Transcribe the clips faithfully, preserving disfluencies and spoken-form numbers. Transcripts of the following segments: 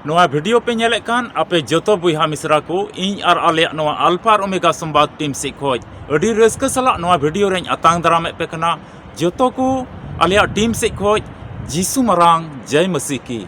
ᱱᱚᱣᱟ ᱵᱷᱤᱰᱤᱭᱳ ᱯᱮ ᱧᱮᱞᱮᱫ ᱠᱟᱱ ᱟᱯᱮ ᱡᱚᱛᱚ ᱵᱚᱭᱦᱟ ᱢᱤᱥᱨᱟ ᱠᱚ, ᱤᱧ ᱟᱨ ᱟᱞᱮᱭᱟᱜ ᱱᱚᱣᱟ ᱟᱞᱯᱷᱟ ᱟᱨ ᱳᱢᱮᱜᱟ ᱥᱚᱢᱵᱟᱫ ᱴᱤᱢ ᱥᱮᱫ ᱠᱷᱚᱡ ᱟᱹᱰᱤ ᱨᱟᱹᱥᱠᱟᱹ ᱥᱟᱞᱟᱜ ᱱᱚᱣᱟ ᱵᱷᱤᱰᱤᱭᱳ ᱨᱮᱧ ᱟᱛᱟᱝ ᱫᱟᱨᱟᱢᱮᱫ ᱯᱮ ᱠᱟᱱᱟ᱾ ᱡᱚᱛᱚ ᱠᱚ ᱟᱞᱮᱭᱟᱜ ᱴᱤᱢ ᱥᱮᱫ ᱠᱷᱚᱡ ᱡᱤᱥᱩ ᱢᱟᱨᱟᱝ ᱡᱟᱭ ᱢᱟᱹᱥᱤ ᱠᱤ᱾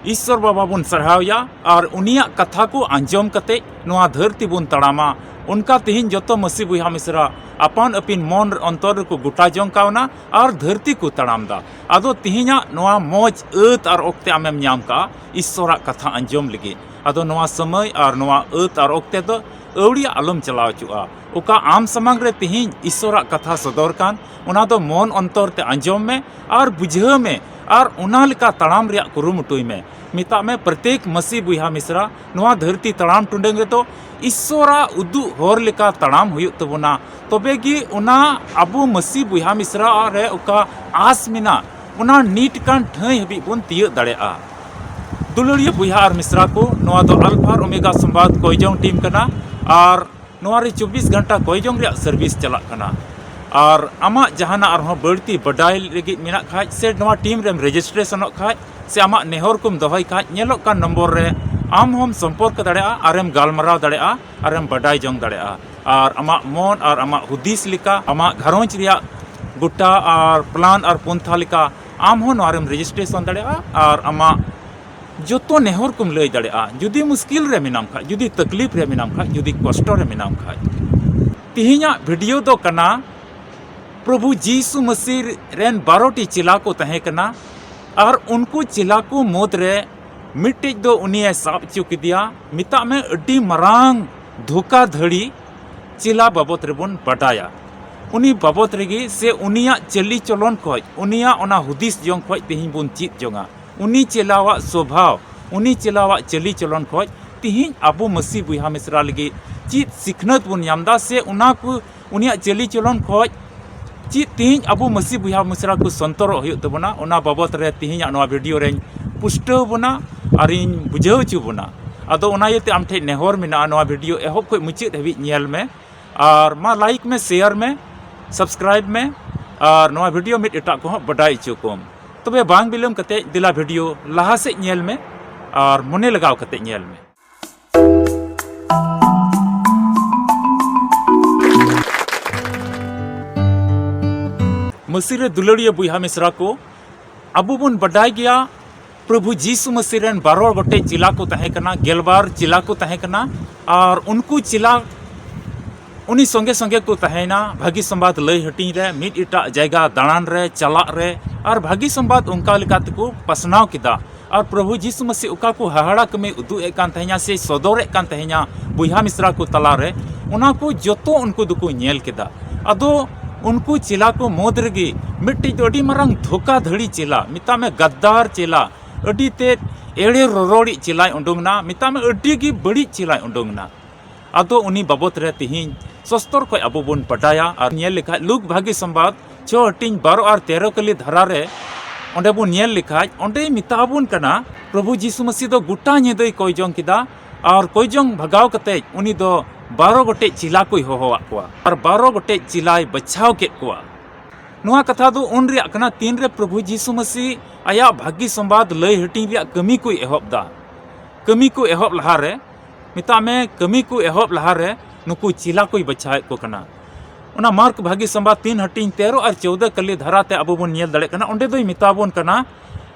ᱤᱥᱥᱚᱨ ᱵᱟᱵᱟ ᱵᱚᱱ ᱥᱟᱨᱦᱟᱣᱭᱟ ᱟᱨ ᱩᱱᱤᱭᱟᱜ ᱠᱟᱛᱷᱟ ᱠᱚ ᱟᱸᱡᱚᱢ ᱠᱟᱛᱮ ᱱᱚᱣᱟ ᱫᱷᱟᱹᱨᱛᱤ ᱵᱚᱱ ᱛᱟᱲᱟᱢᱟ᱾ ᱚᱱᱠᱟ ᱛᱮᱦᱮᱧ ᱡᱚᱛᱚ ᱢᱟᱹᱥᱤ ᱵᱚᱭᱦᱟ ᱢᱤᱥᱨᱟ ᱟᱯᱟᱱ ᱟᱹᱯᱤᱱ ᱢᱚᱱ ᱚᱱᱛᱚᱨ ᱨᱮᱠᱚ ᱜᱚᱴᱟ ᱡᱚᱝ ᱠᱟᱣᱱᱟ ᱟᱨ ᱫᱷᱟᱹᱨᱛᱤ ᱠᱚ ᱛᱟᱲᱟᱢ ᱫᱟ᱾ ᱟᱫᱚ ᱛᱮᱦᱮᱧᱟᱜ ᱱᱚᱣᱟ ᱢᱚᱡᱽ ᱟᱹᱛ ᱟᱨ ᱚᱠᱛᱮ ᱟᱢᱮᱢ ᱧᱟᱢ ᱠᱟᱜᱼᱟ ᱤᱥᱥᱚᱨᱟᱜ ᱠᱟᱛᱷᱟ ᱟᱸᱡᱚᱢ ᱞᱟᱹᱜᱤᱫ᱾ ᱟᱫᱚ ᱱᱚᱣᱟ ᱥᱚᱢᱚᱭ ᱟᱨ ᱱᱚᱣᱟ ᱟᱹᱛ ᱟᱨ ᱚᱠᱛᱮ ᱫᱚ ᱟᱹᱣᱲᱤᱭᱟᱜ ᱟᱞᱚᱢ ᱪᱟᱞᱟᱣ ᱦᱚᱪᱚᱜᱼᱟ᱾ ᱚᱠᱟ ᱟᱢ ᱥᱟᱢᱟᱝ ᱨᱮ ᱛᱮᱦᱮᱧ ᱤᱥᱥᱚᱨᱟᱜ ᱠᱟᱛᱷᱟ ᱥᱚᱫᱚᱨ ᱠᱟᱱ, ᱚᱱᱟ ᱫᱚ ᱢᱚᱱ ᱚᱱᱛᱚᱨ ᱛᱮ ᱟᱸᱡᱚᱢ ᱢᱮ ᱟᱨ ᱵᱩᱡᱷᱟᱹᱣ ᱢᱮ ᱟᱨ ᱚᱱᱟ ᱞᱮᱠᱟ ᱛᱟᱲᱟᱢ ᱨᱮᱭᱟᱜ ᱠᱩᱨᱩᱢᱩᱴᱩᱭ ᱢᱮ᱾ ᱢᱮᱛᱟᱜ ᱢᱮ, ᱯᱨᱚᱛᱮᱠ ᱢᱟᱹᱥᱤ ᱵᱚᱭᱦᱟ ᱢᱤᱥᱨᱟ ᱱᱚᱣᱟ ᱫᱷᱟᱹᱨᱛᱤ ᱛᱟᱲᱟᱢ ᱴᱩᱰᱟᱹᱝ ᱨᱮᱫᱚ ᱤᱥᱥᱚᱨᱟᱜ ᱩᱫᱩᱜ ᱦᱚᱨ ᱞᱮᱠᱟ ᱛᱟᱲᱟᱢ ᱦᱩᱭᱩᱜ ᱛᱟᱵᱚᱱᱟ᱾ ᱛᱚᱵᱮ ᱜᱮ ᱚᱱᱟ ᱟᱵᱚ ᱢᱟᱹᱥᱤ ᱵᱚᱭᱦᱟ ᱢᱤᱥᱨᱟ ᱨᱮ ᱚᱠᱟ ᱟᱸᱥ ᱢᱮᱱᱟᱜ, ᱚᱱᱟ ᱱᱤᱴ ᱠᱟᱱ ᱴᱷᱟᱹᱭ ᱦᱟᱹᱵᱤᱡ ᱵᱚᱱ ᱛᱤᱭᱟᱹᱜ ᱫᱟᱲᱮᱭᱟᱜᱼᱟ᱾ ᱫᱩᱞᱟᱹᱲᱤᱭᱟᱹ ᱵᱚᱭᱦᱟ ᱟᱨ ᱢᱤᱥᱨᱟ ᱠᱚ, ᱱᱚᱣᱟ ᱫᱚ ᱟᱞᱯᱷᱟ ᱟᱨ ᱳᱢᱮᱜᱟ ᱥᱚᱢᱵᱟᱫ ᱠᱚᱭᱡᱚᱝ ᱴᱤᱢ ᱠᱟᱱᱟ ᱟᱨ ᱱᱚᱣᱟ ᱨᱮ ᱪᱚᱵᱵᱤᱥ ᱜᱷᱚᱱᱴᱟ ᱠᱚᱭᱡᱚᱝ ᱨᱮᱭᱟᱜ ᱥᱟᱨᱵᱷᱤᱥ ᱪᱟᱞᱟᱜ ᱠᱟᱱᱟ᱾ ᱟᱨ ᱟᱢᱟᱜ ᱡᱟᱦᱟᱱᱟᱜ ᱟᱨᱦᱚᱸ ᱵᱟᱹᱲᱛᱤ ᱵᱟᱰᱟᱭ ᱞᱟᱹᱜᱤᱫ ᱢᱮᱱᱟᱜ ᱠᱷᱟᱡ ᱥᱮ ᱱᱚᱣᱟ ᱴᱤᱢ ᱨᱮᱢ ᱨᱮᱡᱤᱥᱴᱨᱮᱥᱚᱱᱚᱜ ᱠᱷᱟᱡ ᱥᱮ ᱟᱢᱟᱜ ᱱᱮᱦᱚᱨ ᱠᱚᱢ ᱫᱚᱦᱚᱭ ᱠᱷᱟᱡ, ᱧᱮᱞᱚᱜ ᱠᱟᱱ ᱱᱚᱢᱵᱚᱨ ᱨᱮ ᱟᱢ ᱦᱚᱸᱢ ᱥᱚᱢᱯᱚᱨᱠ ᱫᱟᱲᱮᱭᱟᱜᱼᱟ ᱟᱨᱮᱢ ᱜᱟᱞᱢᱟᱨᱟᱣ ᱫᱟᱲᱮᱭᱟᱜᱼᱟ ᱟᱨᱮᱢ ᱵᱟᱰᱟᱭ ᱡᱚᱝ ᱫᱟᱲᱮᱭᱟᱜᱼᱟ᱾ ᱟᱨ ᱟᱢᱟᱜ ᱢᱚᱱ ᱟᱨ ᱟᱢᱟᱜ ᱦᱩᱫᱤᱥ ᱞᱮᱠᱟ, ᱟᱢᱟᱜ ᱜᱷᱟᱨᱚᱸᱡᱽ ᱨᱮᱭᱟᱜ ᱜᱚᱴᱟ ᱟᱨ ᱯᱞᱟᱱ ᱟᱨ ᱯᱚᱱᱛᱷᱟ ᱞᱮᱠᱟ ᱟᱢ ᱦᱚᱸ ᱱᱚᱣᱟ ᱨᱮᱢ ᱨᱮᱡᱤᱥᱴᱨᱮᱥᱚᱱ ᱫᱟᱲᱮᱭᱟᱜᱼᱟ ᱟᱨ ᱟᱢᱟᱜ ᱡᱚᱛᱚ ᱱᱮᱦᱚᱨ ᱠᱚᱢ ᱞᱟᱹᱭ ᱫᱟᱲᱮᱭᱟᱜᱼᱟ᱾ ᱡᱩᱫᱤ ᱢᱩᱥᱠᱤᱞ ᱨᱮ ᱢᱮᱱᱟᱢ ᱠᱷᱟᱡ, ᱡᱩᱫᱤ ᱛᱟᱠᱞᱤᱯ ᱨᱮ ᱢᱮᱱᱟᱢ ᱠᱷᱟᱡ, ᱡᱩᱫᱤ ᱠᱚᱥᱴᱚ ᱨᱮ ᱢᱮᱱᱟᱢ ᱠᱷᱟᱡ, ᱛᱮᱦᱮᱧᱟᱜ ᱵᱷᱤᱰᱤᱭᱳ ᱫᱚ ᱠᱟᱱᱟ ᱯᱨᱚᱵᱷᱩ ᱡᱤᱥᱩ ᱢᱟᱹᱥᱤ ᱨᱮᱱ ᱵᱟᱨᱚᱴᱤ ᱪᱮᱞᱟ ᱠᱚ ᱛᱟᱦᱮᱸ ᱠᱟᱱᱟ᱾ ᱟᱨ ᱩᱱᱠᱩ ᱪᱮᱞᱟ ᱠᱚ ᱢᱩᱫᱽ ᱨᱮ ᱢᱤᱫᱴᱮᱡ ᱫᱚ ᱩᱱᱤᱭᱮ ᱥᱟᱵ ᱦᱚᱪᱚ ᱠᱮᱫᱮᱭᱟ, ᱢᱮᱛᱟᱜ ᱢᱮ ᱟᱹᱰᱤ ᱢᱟᱨᱟᱝ ᱫᱷᱳᱠᱟᱫᱷᱟᱹᱲᱤ ᱪᱮᱞᱟ ᱵᱟᱵᱚᱛ ᱨᱮᱵᱚᱱ ᱵᱟᱰᱟᱭᱟ᱾ ᱩᱱᱤ ᱵᱟᱵᱚᱛ ᱨᱮᱜᱮ ᱥᱮ ᱩᱱᱤᱭᱟᱜ ᱪᱟᱹᱞᱤ ᱪᱚᱞᱚᱱ ᱠᱷᱚᱡ, ᱩᱱᱤᱭᱟᱜ ᱚᱱᱟ ᱦᱩᱫᱤᱥ ᱡᱚᱝ ᱠᱷᱚᱡ ᱛᱮᱦᱮᱧ ᱵᱚᱱ ᱪᱮᱫ ᱡᱚᱝᱟ᱾ ᱩᱱᱤ ᱪᱮᱞᱟᱣᱟᱜ ᱥᱚᱵᱷᱟᱣ, ᱩᱱᱤ ᱪᱮᱞᱟᱣᱟᱜ ᱪᱟᱹᱞᱤ ᱪᱚᱞᱚᱱ ᱠᱷᱚᱡ ᱛᱮᱦᱮᱧ ᱟᱵᱚ ᱢᱟᱹᱥᱤ ᱵᱚᱭᱦᱟ ᱢᱤᱥᱨᱟ ᱞᱟᱹᱜᱤᱫ ᱪᱮᱫ ᱥᱤᱠᱷᱱᱟᱹᱛ ᱵᱚᱱ ᱧᱟᱢ ᱮᱫᱟ ᱥᱮ ᱚᱱᱟ ᱠᱚ ᱩᱱᱤᱭᱟᱜ ᱪᱟᱹᱞᱤ ᱪᱚᱞᱚᱱ ᱠᱷᱚᱡ ᱪᱮᱫ ᱛᱮᱦᱮᱧ ᱟᱵᱚ ᱢᱟᱹᱥᱤ ᱵᱚᱭᱦᱟ ᱢᱤᱥᱨᱟ ᱠᱚ ᱥᱚᱱᱛᱚᱨᱚᱜ ᱦᱩᱭᱩᱜ ᱛᱟᱵᱚᱱᱟ, ᱚᱱᱟ ᱵᱟᱵᱚᱛ ᱨᱮ ᱛᱮᱦᱮᱧᱟᱜ ᱱᱚᱣᱟ ᱵᱷᱤᱰᱤᱭᱳ ᱨᱮᱧ ᱯᱩᱥᱴᱟᱹᱣ ᱵᱚᱱᱟ ᱟᱨᱤᱧ ᱵᱩᱡᱷᱟᱹᱣ ᱦᱚᱪᱚ ᱵᱚᱱᱟ᱾ ᱟᱫᱚ ᱚᱱᱟ ᱤᱭᱟᱹᱛᱮ ᱟᱢ ᱴᱷᱮᱱ ᱱᱮᱦᱚᱨ ᱢᱮᱱᱟᱜᱼᱟ, ᱱᱚᱣᱟ ᱵᱷᱤᱰᱤᱭᱳ ᱮᱦᱚᱵ ᱠᱷᱚᱡ ᱢᱩᱪᱟᱹᱫ ᱦᱟᱹᱵᱤᱡ ᱧᱮᱞ ᱢᱮ᱾ ᱟᱨ ᱢᱟ ᱞᱟᱭᱤᱠ ᱢᱮ, ᱥᱮᱭᱟᱨ ᱢᱮ, ᱥᱟᱵᱥᱠᱨᱟᱭᱤᱵ ᱢᱮ ᱟᱨ ᱱᱚᱣᱟ ᱵᱷᱤᱰᱤᱭᱳ ᱢᱤᱫ ᱮᱴᱟᱜ ᱠᱚᱦᱚᱸ ᱵᱟᱰᱟᱭ ᱦᱚᱪᱚ ᱠᱚᱢ᱾ ᱛᱚᱵᱮ ᱵᱟᱝ ᱵᱤᱞᱚᱢ ᱠᱟᱛᱮ ᱫᱮᱞᱟ ᱵᱷᱤᱰᱤᱭᱳ ᱞᱟᱦᱟ ᱥᱮᱫ ᱧᱮᱞ ᱢᱮ᱾ ᱟᱨ ᱢᱚᱱᱮ ᱞᱟᱜᱟᱣ ᱠᱟᱛᱮ ᱧᱮᱞ ᱢᱮ᱾ ᱢᱟᱹᱥᱤ ᱨᱮ ᱫᱩᱞᱟᱹᱲᱤᱭᱟᱹ ᱵᱚᱭᱦᱟ ᱢᱤᱥᱨᱟ ᱠᱚ, ᱟᱵᱚ ᱵᱚᱱ ᱵᱟᱰᱟᱭ ᱜᱮᱭᱟ, ᱯᱨᱚᱵᱷᱩ ᱡᱤᱥᱩ ᱢᱟᱹᱥᱤ ᱨᱮᱱ ᱵᱟᱨᱚ ᱜᱚᱴᱮᱡ ᱪᱮᱞᱟ ᱠᱚ ᱛᱟᱦᱮᱸ ᱠᱟᱱᱟ, ᱜᱮᱞᱵᱟᱨ ᱪᱮᱞᱟ ᱠᱚ ᱛᱟᱦᱮᱸ ᱠᱟᱱᱟ᱾ ᱟᱨ ᱩᱱᱠᱩ ᱪᱮᱞᱟ ᱩᱱᱤ ᱥᱚᱸᱜᱮ ᱥᱚᱸᱜᱮ ᱠᱚ ᱛᱟᱦᱮᱸᱭᱮᱱᱟ ᱵᱷᱟᱹᱜᱤ ᱥᱚᱢᱵᱟᱫ ᱞᱟᱹᱭ ᱦᱟᱹᱴᱤᱧ ᱨᱮ, ᱢᱤᱫ ᱮᱴᱟᱜ ᱡᱟᱭᱜᱟ ᱫᱟᱬᱟᱱ ᱨᱮ, ᱪᱟᱞᱟᱜ ᱨᱮ, ᱟᱨ ᱵᱷᱟᱹᱜᱤ ᱥᱚᱢᱵᱟᱫ ᱚᱱᱠᱟ ᱞᱮᱠᱟ ᱛᱮᱠᱚ ᱯᱟᱥᱱᱟᱣ ᱠᱮᱫᱟ᱾ ᱟᱨ ᱯᱨᱚᱵᱷᱩ ᱡᱤᱥᱩ ᱢᱟᱹᱥᱤ ᱚᱠᱟ ᱠᱚ ᱦᱟᱦᱟᱲᱟ ᱠᱟᱹᱢᱤ ᱩᱫᱩᱜ ᱮᱫ ᱠᱟᱱ ᱛᱟᱦᱮᱸᱧᱟ ᱥᱮ ᱥᱚᱫᱚᱨᱮᱫ ᱠᱟᱱ ᱛᱟᱦᱮᱸᱧᱟ ᱵᱚᱭᱦᱟ ᱢᱤᱥᱨᱟ ᱠᱚ ᱛᱟᱞᱟᱨᱮ, ᱚᱱᱟ ᱠᱚ ᱡᱚᱛᱚ ᱩᱱᱠᱩ ᱫᱚᱠᱚ ᱧᱮᱞ ᱠᱮᱫᱟ᱾ ᱟᱫᱚ ᱩᱱᱠᱩ ᱪᱮᱞᱟ ᱠᱚ ᱢᱩᱫᱽ ᱨᱮᱜᱮ ᱢᱤᱫᱴᱤᱡ ᱫᱚ ᱟᱹᱰᱤ ᱢᱟᱨᱟᱝ ᱫᱷᱳᱠᱟᱫᱷᱟᱹᱲᱤ ᱪᱮᱞᱟ, ᱢᱮᱛᱟᱜ ᱢᱮ ᱜᱟᱫᱫᱟᱨ ᱪᱮᱞᱟ, ᱟᱹᱰᱤ ᱛᱮᱫ ᱮᱲᱮ ᱨᱚᱨᱚᱲᱤᱡ ᱪᱮᱞᱟᱭ ᱩᱰᱩᱝ ᱮᱱᱟ, ᱢᱮᱛᱟᱜ ᱢᱮ ᱟᱹᱰᱤ ᱜᱮ ᱵᱟᱹᱲᱤᱡ ᱪᱮᱞᱟᱭ ᱩᱰᱩᱝ ᱮᱱᱟ᱾ ᱟᱫᱚ ᱩᱱᱤ ᱵᱟᱵᱚᱛ ᱨᱮ ᱛᱤᱦᱤᱧ ᱥᱚᱥᱛᱚᱨ ᱠᱷᱚᱡ ᱟᱵᱚ ᱵᱚᱱ ᱵᱟᱰᱟᱭᱟ᱾ ᱟᱨ ᱧᱮᱞ ᱞᱮᱠᱷᱟᱡ ᱞᱩᱠ ᱵᱷᱟᱹᱜᱤ ᱥᱚᱢᱵᱟᱫ ᱪᱷᱚ ᱦᱟᱹᱴᱤᱧ ᱵᱟᱨᱚ ᱟᱨ ᱛᱮᱨᱚ ᱠᱟᱹᱞᱤ ᱫᱷᱟᱨᱟ ᱨᱮ ᱚᱸᱰᱮ ᱵᱚᱱ ᱧᱮᱞ ᱞᱮᱠᱷᱟᱡ ᱚᱸᱰᱮᱭ ᱢᱮᱛᱟ ᱵᱚᱱ ᱠᱟᱱᱟ, ᱯᱨᱚᱵᱷᱩ ᱡᱤᱥᱩ ᱢᱟᱹᱥᱤ ᱫᱚ ᱜᱚᱴᱟ ᱧᱤᱫᱟᱹᱭ ᱠᱚᱭ ᱡᱚᱝ ᱠᱮᱫᱟ᱾ ᱟᱨ ᱠᱚᱭ ᱡᱚᱝ ᱵᱷᱟᱜᱟᱣ ᱠᱟᱛᱮᱡ ᱩᱱᱤ ᱫᱚ ᱵᱟᱨᱚ ᱜᱚᱴᱮᱡ ᱪᱮᱞᱟ ᱠᱚᱭ ᱦᱚᱦᱚᱣᱟᱫ ᱠᱚᱣᱟ ᱟᱨ ᱵᱟᱨᱚ ᱜᱚᱴᱮᱡ ᱪᱮᱞᱟᱭ ᱵᱟᱪᱷᱟᱣ ᱠᱮᱫ ᱠᱚᱣᱟ᱾ ᱱᱚᱣᱟ ᱠᱟᱛᱷᱟ ᱫᱚ ᱩᱱ ᱨᱮᱭᱟᱜ ᱠᱟᱱᱟ, ᱛᱤᱱ ᱨᱮ ᱯᱨᱚᱵᱷᱩ ᱡᱤᱥᱩ ᱢᱟᱹᱥᱤ ᱟᱭᱟᱜ ᱵᱷᱟᱹᱜᱤ ᱥᱚᱢᱵᱟᱫ ᱞᱟᱹᱭ ᱦᱟᱹᱴᱤᱧ ᱨᱮᱭᱟᱜ ᱠᱟᱹᱢᱤ ᱠᱚᱭ ᱮᱦᱚᱵ ᱫᱟ᱾ ᱠᱟᱹᱢᱤ ᱠᱚ ᱮᱦᱚᱵ ᱞᱟᱦᱟᱨᱮ, ᱢᱮᱛᱟᱜ ᱢᱮ, ᱠᱟᱹᱢᱤ ᱠᱚ ᱮᱦᱚᱵ ᱞᱟᱦᱟᱨᱮ ᱱᱩᱠᱩ ᱪᱮᱞᱟ ᱠᱚᱭ ᱵᱟᱪᱷᱟᱣᱮᱫ ᱠᱚ ᱠᱟᱱᱟ᱾ ᱚᱱᱟ ᱢᱟᱨᱠ ᱵᱷᱟᱹᱜᱤ ᱥᱚᱢᱵᱟᱫ ᱛᱤᱱ ᱦᱟᱹᱴᱤᱧ ᱛᱮᱨᱚ ᱟᱨ ᱪᱳᱣᱫᱚ ᱠᱟᱹᱞᱤ ᱫᱷᱟᱨᱟ ᱛᱮ ᱟᱵᱚ ᱵᱚᱱ ᱧᱮᱞ ᱫᱟᱲᱮᱭᱟᱜ ᱠᱟᱱᱟ᱾ ᱚᱸᱰᱮ ᱫᱚᱭ ᱢᱮᱛᱟ ᱵᱚᱱ ᱠᱟᱱᱟ,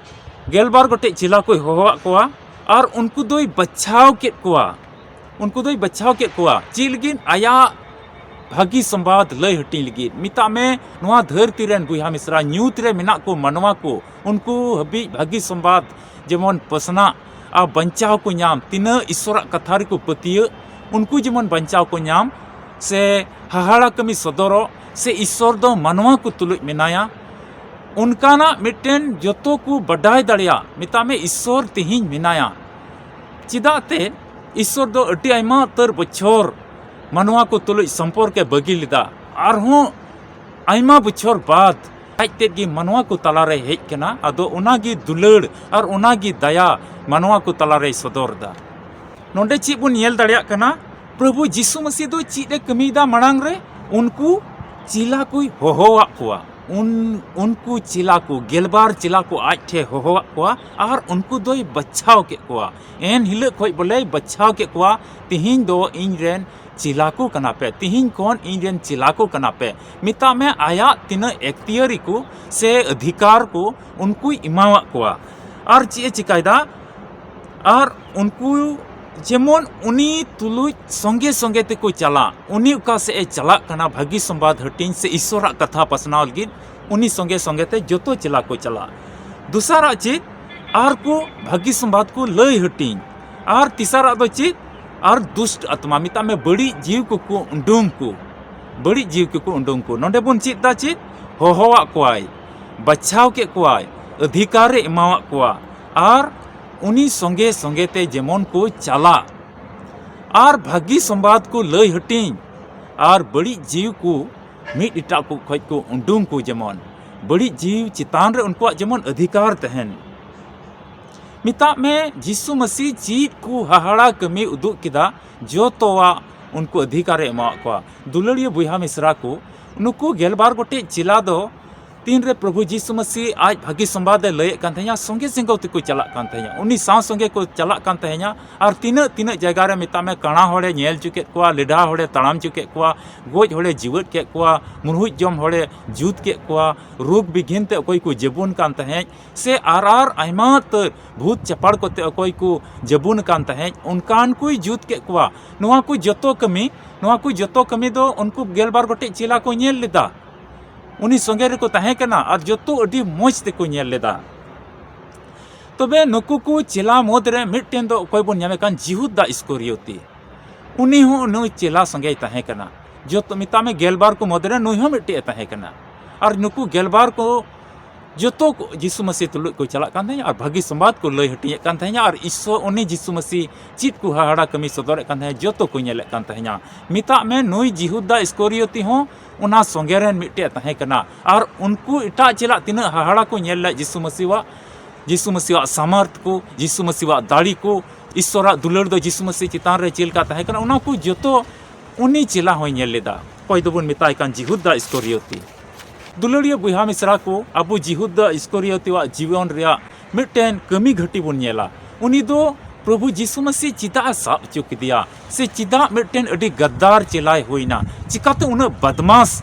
ᱜᱮᱞᱵᱟᱨ ᱜᱚᱴᱮᱡ ᱪᱮᱞᱟ ᱠᱚᱭ ᱦᱚᱦᱚᱣᱟᱫ ᱠᱚᱣᱟ ᱟᱨ ᱩᱱᱠᱩ ᱫᱚᱭ ᱵᱟᱪᱷᱟᱣ ᱠᱮᱫ ᱠᱚᱣᱟ᱾ ᱩᱱᱠᱩ ᱫᱚᱭ ᱵᱟᱪᱷᱟᱣ ᱠᱮᱫ ᱠᱚᱣᱟ᱾ ᱪᱮᱫ ᱞᱟᱹᱜᱤᱫ? ᱟᱭᱟᱜ ᱵᱷᱟᱹᱜᱤ ᱥᱚᱢᱵᱟᱫ ᱞᱟᱹᱭ ᱦᱟᱹᱴᱤᱧ ᱞᱟᱹᱜᱤᱫ᱾ ᱢᱮᱛᱟᱜ ᱢᱮ, ᱱᱚᱣᱟ ᱫᱷᱟᱹᱨᱛᱤ ᱨᱮᱱ ᱵᱚᱭᱦᱟ ᱢᱤᱥᱨᱟ, ᱧᱩᱛ ᱨᱮ ᱢᱮᱱᱟᱜ ᱠᱚ ᱢᱟᱱᱣᱟ ᱠᱚ, ᱩᱱᱠᱩ ᱦᱟᱹᱵᱤᱡ ᱵᱷᱟᱹᱜᱤ ᱥᱚᱢᱵᱟᱫ ᱡᱮᱢᱚᱱ ᱯᱟᱥᱱᱟᱜ ᱟᱨ ᱵᱟᱧᱪᱟᱣ ᱠᱚ ᱧᱟᱢ, ᱛᱤᱱᱟᱹᱜ ᱤᱥᱥᱚᱨᱟᱜ ᱠᱟᱛᱷᱟ ᱨᱮᱠᱚ ᱯᱟᱹᱛᱭᱟᱹᱜ, ᱩᱱᱠᱩ ᱡᱮᱢᱚᱱ ᱵᱟᱧᱪᱟᱣ ᱠᱚ ᱧᱟᱢ, ᱥᱮ ᱦᱟᱦᱟᱲᱟ ᱠᱟᱹᱢᱤ ᱥᱚᱫᱚᱨᱚᱜ, ᱥᱮ ᱤᱥᱥᱚᱨ ᱫᱚ ᱢᱟᱱᱣᱟ ᱠᱚ ᱛᱩᱞᱩᱡ ᱢᱮᱱᱟᱭᱟ, ᱚᱱᱠᱟᱱᱟᱜ ᱢᱤᱫᱴᱮᱱ ᱡᱚᱛᱚ ᱠᱚ ᱵᱟᱰᱟᱭ ᱫᱟᱲᱮᱭᱟᱜ, ᱢᱮᱛᱟᱜ ᱢᱮ, ᱤᱥᱥᱚᱨ ᱛᱮᱦᱮᱧ ᱢᱮᱱᱟᱭᱟ᱾ ᱪᱮᱫᱟᱜ ᱛᱮ ᱤᱥᱥᱚᱨ ᱫᱚ ᱟᱹᱰᱤ ᱟᱭᱢᱟ ᱩᱛᱟᱹᱨ ᱵᱚᱪᱷᱚᱨ ᱢᱟᱱᱣᱟ ᱠᱚ ᱛᱩᱞᱩᱡ ᱥᱚᱢᱯᱚᱨᱠᱮ ᱵᱟᱹᱜᱤ ᱞᱮᱫᱟ, ᱟᱨᱦᱚᱸ ᱟᱭᱢᱟ ᱵᱚᱪᱷᱚᱨ ᱵᱟᱫ ᱟᱡ ᱛᱮᱫ ᱜᱮ ᱢᱟᱱᱣᱟ ᱠᱚ ᱛᱟᱞᱟᱨᱮ ᱦᱮᱡ ᱠᱟᱱᱟ᱾ ᱟᱫᱚ ᱚᱱᱟᱜᱮ ᱫᱩᱞᱟᱹᱲ ᱟᱨ ᱚᱱᱟᱜᱮ ᱫᱟᱭᱟ ᱢᱟᱱᱣᱟ ᱠᱚ ᱛᱟᱞᱟᱨᱮᱭ ᱥᱚᱫᱚᱨ ᱮᱫᱟ᱾ ᱱᱚᱰᱮ ᱪᱮᱫ ᱵᱚᱱ ᱧᱮᱞ ᱫᱟᱲᱮᱭᱟᱜ ᱠᱟᱱᱟ? ᱯᱨᱚᱵᱷᱩ ᱡᱤᱥᱩ ᱢᱟᱹᱥᱤ ᱫᱚ ᱪᱮᱫ ᱮ ᱠᱟᱹᱢᱤᱭᱮᱫᱟ? ᱢᱟᱲᱟᱝ ᱨᱮ ᱩᱱᱠᱩ ᱪᱮᱞᱟ ᱠᱚᱭ ᱦᱚᱦᱚᱣᱟᱫ ᱠᱚᱣᱟ᱾ ᱩᱱ ᱩᱱᱠᱩ ᱪᱮᱞᱟ ᱠᱚ, ᱜᱮᱞᱵᱟᱨ ᱪᱮᱞᱟ ᱠᱚ ᱟᱡ ᱴᱷᱮᱱ ᱦᱚᱦᱚᱣᱟᱫ ᱠᱚᱣᱟ ᱟᱨ ᱩᱱᱠᱩ ᱫᱚᱭ ᱵᱟᱪᱷᱟᱣ ᱠᱮᱫ ᱠᱚᱣᱟ᱾ ᱮᱱ ᱦᱤᱞᱳᱜ ᱠᱷᱚᱱ ᱵᱚᱞᱮᱭ ᱵᱟᱪᱷᱟᱣ ᱠᱮᱫ ᱠᱚᱣᱟ, ᱛᱤᱦᱤᱧ ᱫᱚ ᱤᱧ ᱨᱮᱱ ᱪᱮᱞᱟ ᱠᱚ ᱠᱟᱱᱟ ᱯᱮ, ᱛᱤᱦᱤᱧ ᱠᱷᱚᱱ ᱤᱧ ᱨᱮᱱ ᱪᱮᱞᱟ ᱠᱚ ᱠᱟᱱᱟ ᱯᱮ᱾ ᱢᱮᱛᱟᱜ ᱢᱮ, ᱟᱭᱟᱜ ᱛᱤᱱᱟᱹᱜ ᱮᱠᱛᱤᱭᱟᱹᱨᱤ ᱠᱚ ᱥᱮ ᱚᱫᱷᱤᱠᱟᱨ ᱠᱚ ᱩᱱᱠᱩᱭ ᱮᱢᱟᱣᱟᱫ ᱠᱚᱣᱟ᱾ ᱟᱨ ᱪᱮᱫ ᱮ ᱪᱤᱠᱟᱭᱮᱫᱟ? ᱟᱨ ᱩᱱᱠᱩ ᱡᱮᱢᱚᱱ ᱩᱱᱤ ᱛᱩᱞᱩᱡ ᱥᱚᱸᱜᱮ ᱥᱚᱸᱜᱮ ᱛᱮᱠᱚ ᱪᱟᱞᱟᱜ, ᱩᱱᱤ ᱚᱠᱟ ᱥᱮᱫ ᱮ ᱪᱟᱞᱟᱜ ᱠᱟᱱᱟ ᱵᱷᱟᱹᱜᱤ ᱥᱚᱢᱵᱟᱫ ᱦᱟᱹᱴᱤᱧ ᱥᱮ ᱤᱥᱚᱨᱟᱜ ᱠᱟᱛᱷᱟ ᱯᱟᱥᱱᱟᱣ ᱞᱟᱹᱜᱤᱫ, ᱩᱱᱤ ᱥᱚᱸᱜᱮ ᱥᱚᱸᱜᱮ ᱛᱮ ᱡᱚᱛᱚ ᱪᱮᱞᱟ ᱠᱚ ᱪᱟᱞᱟᱜ᱾ ᱫᱚᱥᱟᱨᱟᱜ ᱪᱮᱫ? ᱟᱨ ᱠᱚ ᱵᱷᱟᱹᱜᱤ ᱥᱚᱢᱵᱟᱫ ᱠᱚ ᱞᱟᱹᱭ ᱦᱟᱹᱴᱤᱧ᱾ ᱟᱨ ᱛᱮᱥᱟᱨᱟᱜ ᱫᱚ ᱪᱮᱫ? ᱟᱨ ᱫᱩᱥᱴ ᱟᱛᱢᱟ, ᱢᱮᱛᱟᱜ ᱢᱮ, ᱵᱟᱹᱲᱤᱡ ᱡᱤᱣᱤ ᱠᱚᱠᱚ ᱩᱰᱩᱝ ᱠᱚ, ᱵᱟᱹᱲᱤᱡ ᱡᱤᱣᱤ ᱠᱚᱠᱚ ᱩᱰᱩᱝ ᱠᱚ᱾ ᱱᱚᱰᱮ ᱵᱚᱱ ᱪᱮᱫ ᱫᱟ ᱪᱮᱫ? ᱦᱚᱦᱚᱣᱟᱫ ᱠᱚᱣᱟᱭ, ᱵᱟᱪᱷᱟᱣ ᱠᱮᱫ ᱠᱚᱣᱟᱭ, ᱚᱫᱷᱤᱠᱟᱨ ᱮ ᱮᱢᱟᱣᱟᱫ ᱠᱚᱣᱟ, ᱟᱨ ᱩᱱᱤ ᱥᱚᱸᱜᱮ ᱥᱚᱸᱜᱮ ᱛᱮ ᱡᱮᱢᱚᱱ ᱠᱚ ᱪᱟᱞᱟᱜ, ᱟᱨ ᱵᱷᱟᱹᱜᱤ ᱥᱚᱢᱵᱟᱫ ᱠᱚ ᱞᱟᱹᱭ ᱦᱟᱹᱴᱤᱧ, ᱟᱨ ᱵᱟᱹᱲᱤᱡ ᱡᱤᱣᱤ ᱠᱚ ᱢᱤᱫ ᱮᱴᱟᱜ ᱠᱚ ᱠᱷᱚᱡ ᱠᱚ ᱩᱰᱩᱝ ᱠᱚ, ᱡᱮᱢᱚᱱ ᱵᱟᱹᱲᱤᱡ ᱡᱤᱣᱤ ᱪᱮᱛᱟᱱ ᱨᱮ ᱩᱱᱠᱩᱣᱟᱜ ᱡᱮᱢᱚᱱ ᱚᱫᱷᱤᱠᱟᱨ ᱛᱟᱦᱮᱱ᱾ ᱢᱮᱛᱟᱜ ᱢᱮ, ᱡᱤᱥᱩ ᱢᱟᱹᱥᱤ ᱪᱮᱫ ᱠᱚ ᱦᱟᱦᱟᱲᱟ ᱠᱟᱹᱢᱤ ᱩᱫᱩᱜ ᱠᱮᱫᱟ, ᱡᱚᱛᱚᱣᱟᱜ ᱩᱱᱠᱩ ᱚᱫᱷᱤᱠᱟᱨ ᱮ ᱮᱢᱟᱣᱟᱫ ᱠᱚᱣᱟ᱾ ᱫᱩᱞᱟᱹᱲᱤᱭᱟᱹ ᱵᱚᱭᱦᱟ ᱢᱤᱥᱨᱟ ᱠᱚ, ᱱᱩᱠᱩ ᱜᱮᱞᱵᱟᱨ ᱜᱚᱴᱮᱡ ᱪᱮᱞᱟ ᱫᱚ ᱛᱤᱱᱨᱮ ᱯᱨᱚᱵᱷᱩ ᱡᱤᱥᱩ ᱢᱟᱹᱥᱤ ᱟᱡ ᱵᱷᱟᱹᱜᱤ ᱥᱚᱢᱵᱟᱫ ᱮ ᱞᱟᱹᱭᱮᱫ ᱠᱟᱱ ᱛᱟᱦᱮᱸᱱᱟ, ᱥᱚᱸᱜᱮ ᱥᱚᱸᱜᱮ ᱛᱮᱠᱚ ᱪᱟᱞᱟᱜ ᱠᱟᱱ ᱛᱟᱦᱮᱸᱱᱟ, ᱩᱱᱤ ᱥᱟᱶ ᱥᱚᱸᱜᱮ ᱠᱚ ᱪᱟᱞᱟᱜ ᱠᱟᱱ ᱛᱟᱦᱮᱸᱱᱟ᱾ ᱟᱨ ᱛᱤᱱᱟᱹᱜ ᱛᱤᱱᱟᱹᱜ ᱡᱟᱭᱜᱟ ᱨᱮ, ᱢᱮᱛᱟᱜ ᱢᱮ, ᱠᱟᱬᱟ ᱦᱚᱲᱮ ᱧᱮᱞ ᱦᱚᱪᱚ ᱠᱮᱫ ᱠᱚᱣᱟ, ᱞᱮᱰᱷᱟ ᱦᱚᱲᱮ ᱛᱟᱲᱟᱢ ᱦᱚᱪᱚ ᱠᱮᱫ ᱠᱚᱣᱟ, ᱜᱚᱡ ᱦᱚᱲᱮ ᱡᱤᱣᱮᱫ ᱠᱮᱫ ᱠᱚᱣᱟ, ᱢᱩᱨᱦᱩᱡ ᱡᱚᱢ ᱦᱚᱲᱮ ᱡᱩᱛ ᱠᱮᱫ ᱠᱚᱣᱟ, ᱨᱳᱜᱽ ᱵᱤᱜᱷᱤᱱ ᱛᱮ ᱚᱠᱚᱭ ᱠᱚ ᱡᱟᱹᱵᱩᱱ ᱠᱟᱱ ᱛᱟᱦᱮᱸᱫ, ᱥᱮ ᱟᱨ ᱟᱨ ᱟᱭᱢᱟ ᱩᱛᱟᱹᱨ ᱵᱷᱩᱛ ᱪᱟᱯᱟᱲ ᱠᱚᱛᱮ ᱚᱠᱚᱭ ᱠᱚ ᱡᱟᱹᱵᱩᱱ ᱠᱟᱱ ᱛᱟᱦᱮᱸᱫ, ᱚᱱᱠᱟᱱ ᱠᱚᱭ ᱡᱩᱛ ᱠᱮᱫ ᱠᱚᱣᱟ᱾ ᱱᱚᱣᱟ ᱠᱚ ᱡᱚᱛᱚ ᱠᱟᱹᱢᱤ, ᱱᱚᱣᱟ ᱠᱚ ᱡᱚᱛᱚ ᱠᱟᱹᱢᱤ ᱫᱚ ᱩᱱᱠᱩ ᱜᱮᱞᱵᱟᱨ ᱜᱚᱴᱮᱡ ᱪᱮᱞᱟ ᱠᱚ ᱧᱮᱞ ᱞᱮᱫᱟ᱾ ᱩᱱᱤ ᱥᱚᱸᱜᱮ ᱨᱮᱠᱚ ᱛᱟᱦᱮᱸ ᱠᱟᱱᱟ ᱟᱨ ᱡᱚᱛᱚ ᱟᱹᱰᱤ ᱢᱚᱡᱽ ᱛᱮᱠᱚ ᱧᱮᱞ ᱞᱮᱫᱟ᱾ ᱛᱚᱵᱮ ᱱᱩᱠᱩ ᱠᱚ ᱪᱮᱞᱟ ᱢᱩᱫᱽ ᱨᱮ ᱢᱤᱫᱴᱮᱱ ᱫᱚ ᱚᱠᱚᱭ ᱵᱚᱱ ᱧᱟᱢᱮ ᱠᱟᱱ, ᱡᱤᱦᱩᱫᱟ ᱤᱥᱠᱚᱨᱤᱭᱚᱛᱤ᱾ ᱩᱱᱤ ᱦᱚᱸ ᱱᱩᱭ ᱪᱮᱞᱟ ᱥᱚᱸᱜᱮᱭ ᱛᱟᱦᱮᱸ ᱠᱟᱱᱟ᱾ ᱡᱚᱛᱚ, ᱢᱮᱛᱟᱜ ᱢᱮ, ᱜᱮᱞᱵᱟᱨ ᱠᱚ ᱢᱩᱫᱽ ᱨᱮ ᱱᱩᱭ ᱦᱚᱸ ᱢᱤᱫᱴᱮᱡ ᱮ ᱛᱟᱦᱮᱸ ᱠᱟᱱᱟ᱾ ᱟᱨ ᱱᱩᱠᱩ ᱜᱮᱞᱵᱟᱨ ᱠᱚ ᱡᱚᱛᱚ ᱠᱚ ᱡᱤᱥᱩ ᱢᱟᱹᱥᱤ ᱛᱩᱞᱩᱡ ᱠᱚ ᱪᱟᱞᱟᱜ ᱠᱟᱱ ᱛᱟᱦᱮᱸᱫ ᱟᱨ ᱵᱷᱟᱹᱜᱤ ᱥᱚᱢᱵᱟᱫ ᱠᱚ ᱞᱟᱹᱭ ᱦᱟᱹᱴᱤᱧᱮᱫ ᱠᱟᱱ ᱛᱟᱦᱮᱸᱫ᱾ ᱟᱨ ᱤᱥᱥᱚᱨ, ᱩᱱᱤ ᱡᱤᱥᱩ ᱢᱟᱹᱥᱤ ᱪᱮᱫ ᱠᱚ ᱦᱟᱦᱟᱲᱟ ᱠᱟᱹᱢᱤ ᱥᱚᱫᱚᱨᱮᱫ ᱠᱟᱱ ᱛᱟᱦᱮᱸᱫ, ᱡᱚᱛᱚ ᱠᱚ ᱧᱮᱞᱮᱫ ᱠᱟᱱ ᱛᱟᱦᱮᱸᱫ᱾ ᱢᱮᱛᱟᱜ ᱢᱮ, ᱱᱩᱭ ᱡᱤᱦᱩᱫᱟ ᱤᱥᱠᱚᱨᱤᱭᱚᱛᱤ ᱦᱚᱸ ᱚᱱᱟ ᱥᱚᱸᱜᱮ ᱨᱮᱱ ᱢᱤᱫᱴᱮᱡ ᱮ ᱛᱟᱦᱮᱸ ᱠᱟᱱᱟ᱾ ᱟᱨ ᱩᱱᱠᱩ ᱮᱴᱟᱜ ᱪᱮᱞᱟ ᱛᱤᱱᱟᱹᱜ ᱦᱟᱦᱟᱲᱟ ᱠᱚ ᱧᱮᱞ ᱞᱮᱫ ᱡᱤᱥᱩ ᱢᱟᱹᱥᱤᱣᱟᱜ, ᱡᱤᱥᱩ ᱢᱟᱹᱥᱤᱣᱟᱜ ᱥᱟᱢᱟᱨᱛᱷ ᱠᱚ, ᱡᱤᱥᱩ ᱢᱟᱹᱥᱤᱣᱟᱜ ᱫᱟᱲᱮ ᱠᱚ, ᱤᱥᱥᱚᱨᱟᱜ ᱫᱩᱞᱟᱹᱲ ᱫᱚ ᱡᱤᱥᱩ ᱢᱟᱹᱥᱤ ᱪᱮᱛᱟᱱ ᱨᱮ ᱪᱮᱫ ᱞᱮᱠᱟ ᱛᱟᱦᱮᱸ ᱠᱟᱱᱟ, ᱚᱱᱟ ᱠᱚ ᱡᱚᱛᱚ ᱩᱱᱤ ᱪᱮᱞᱟ ᱦᱚᱸᱭ ᱧᱮᱞ ᱞᱮᱫᱟ᱾ ᱚᱠᱚᱭ ᱫᱚᱵᱚᱱ ᱢᱮᱛᱟᱭ ᱠᱟᱱ ᱡᱤᱦᱩᱫᱟ ᱤᱥᱠᱚᱨᱤᱭᱚᱛᱤ᱾ ᱫᱩᱞᱟᱹᱲᱤᱭᱟᱹ ᱵᱚᱭᱦᱟ ᱢᱤᱥᱨᱟ ᱠᱚ, ᱟᱵᱚ ᱡᱤᱦᱩᱫᱟ ᱤᱥᱠᱚᱨᱤᱭᱚᱛᱤᱭᱟᱜ ᱡᱤᱵᱚᱱ ᱨᱮᱭᱟᱜ ᱢᱤᱫᱴᱮᱱ ᱠᱟᱹᱢᱤ ᱜᱷᱟᱹᱴᱤ ᱵᱚᱱ ᱧᱮᱞᱟ᱾ ᱩᱱᱤ ᱫᱚ ᱯᱨᱚᱵᱷᱩ ᱡᱤᱥᱩ ᱢᱟᱹᱥᱤ ᱪᱮᱫᱟᱜ ᱮ ᱥᱟᱵ ᱦᱚᱪᱚ ᱠᱮᱫᱮᱭᱟ, ᱥᱮ ᱪᱮᱫᱟᱜ ᱢᱤᱫᱴᱮᱱ ᱟᱹᱰᱤ ᱜᱟᱫᱫᱟᱨ ᱪᱮᱞᱟᱭ ᱦᱩᱭᱱᱟ? ᱪᱤᱠᱟᱛᱮ ᱩᱱᱟᱹᱜ ᱵᱟᱫᱢᱟᱥ,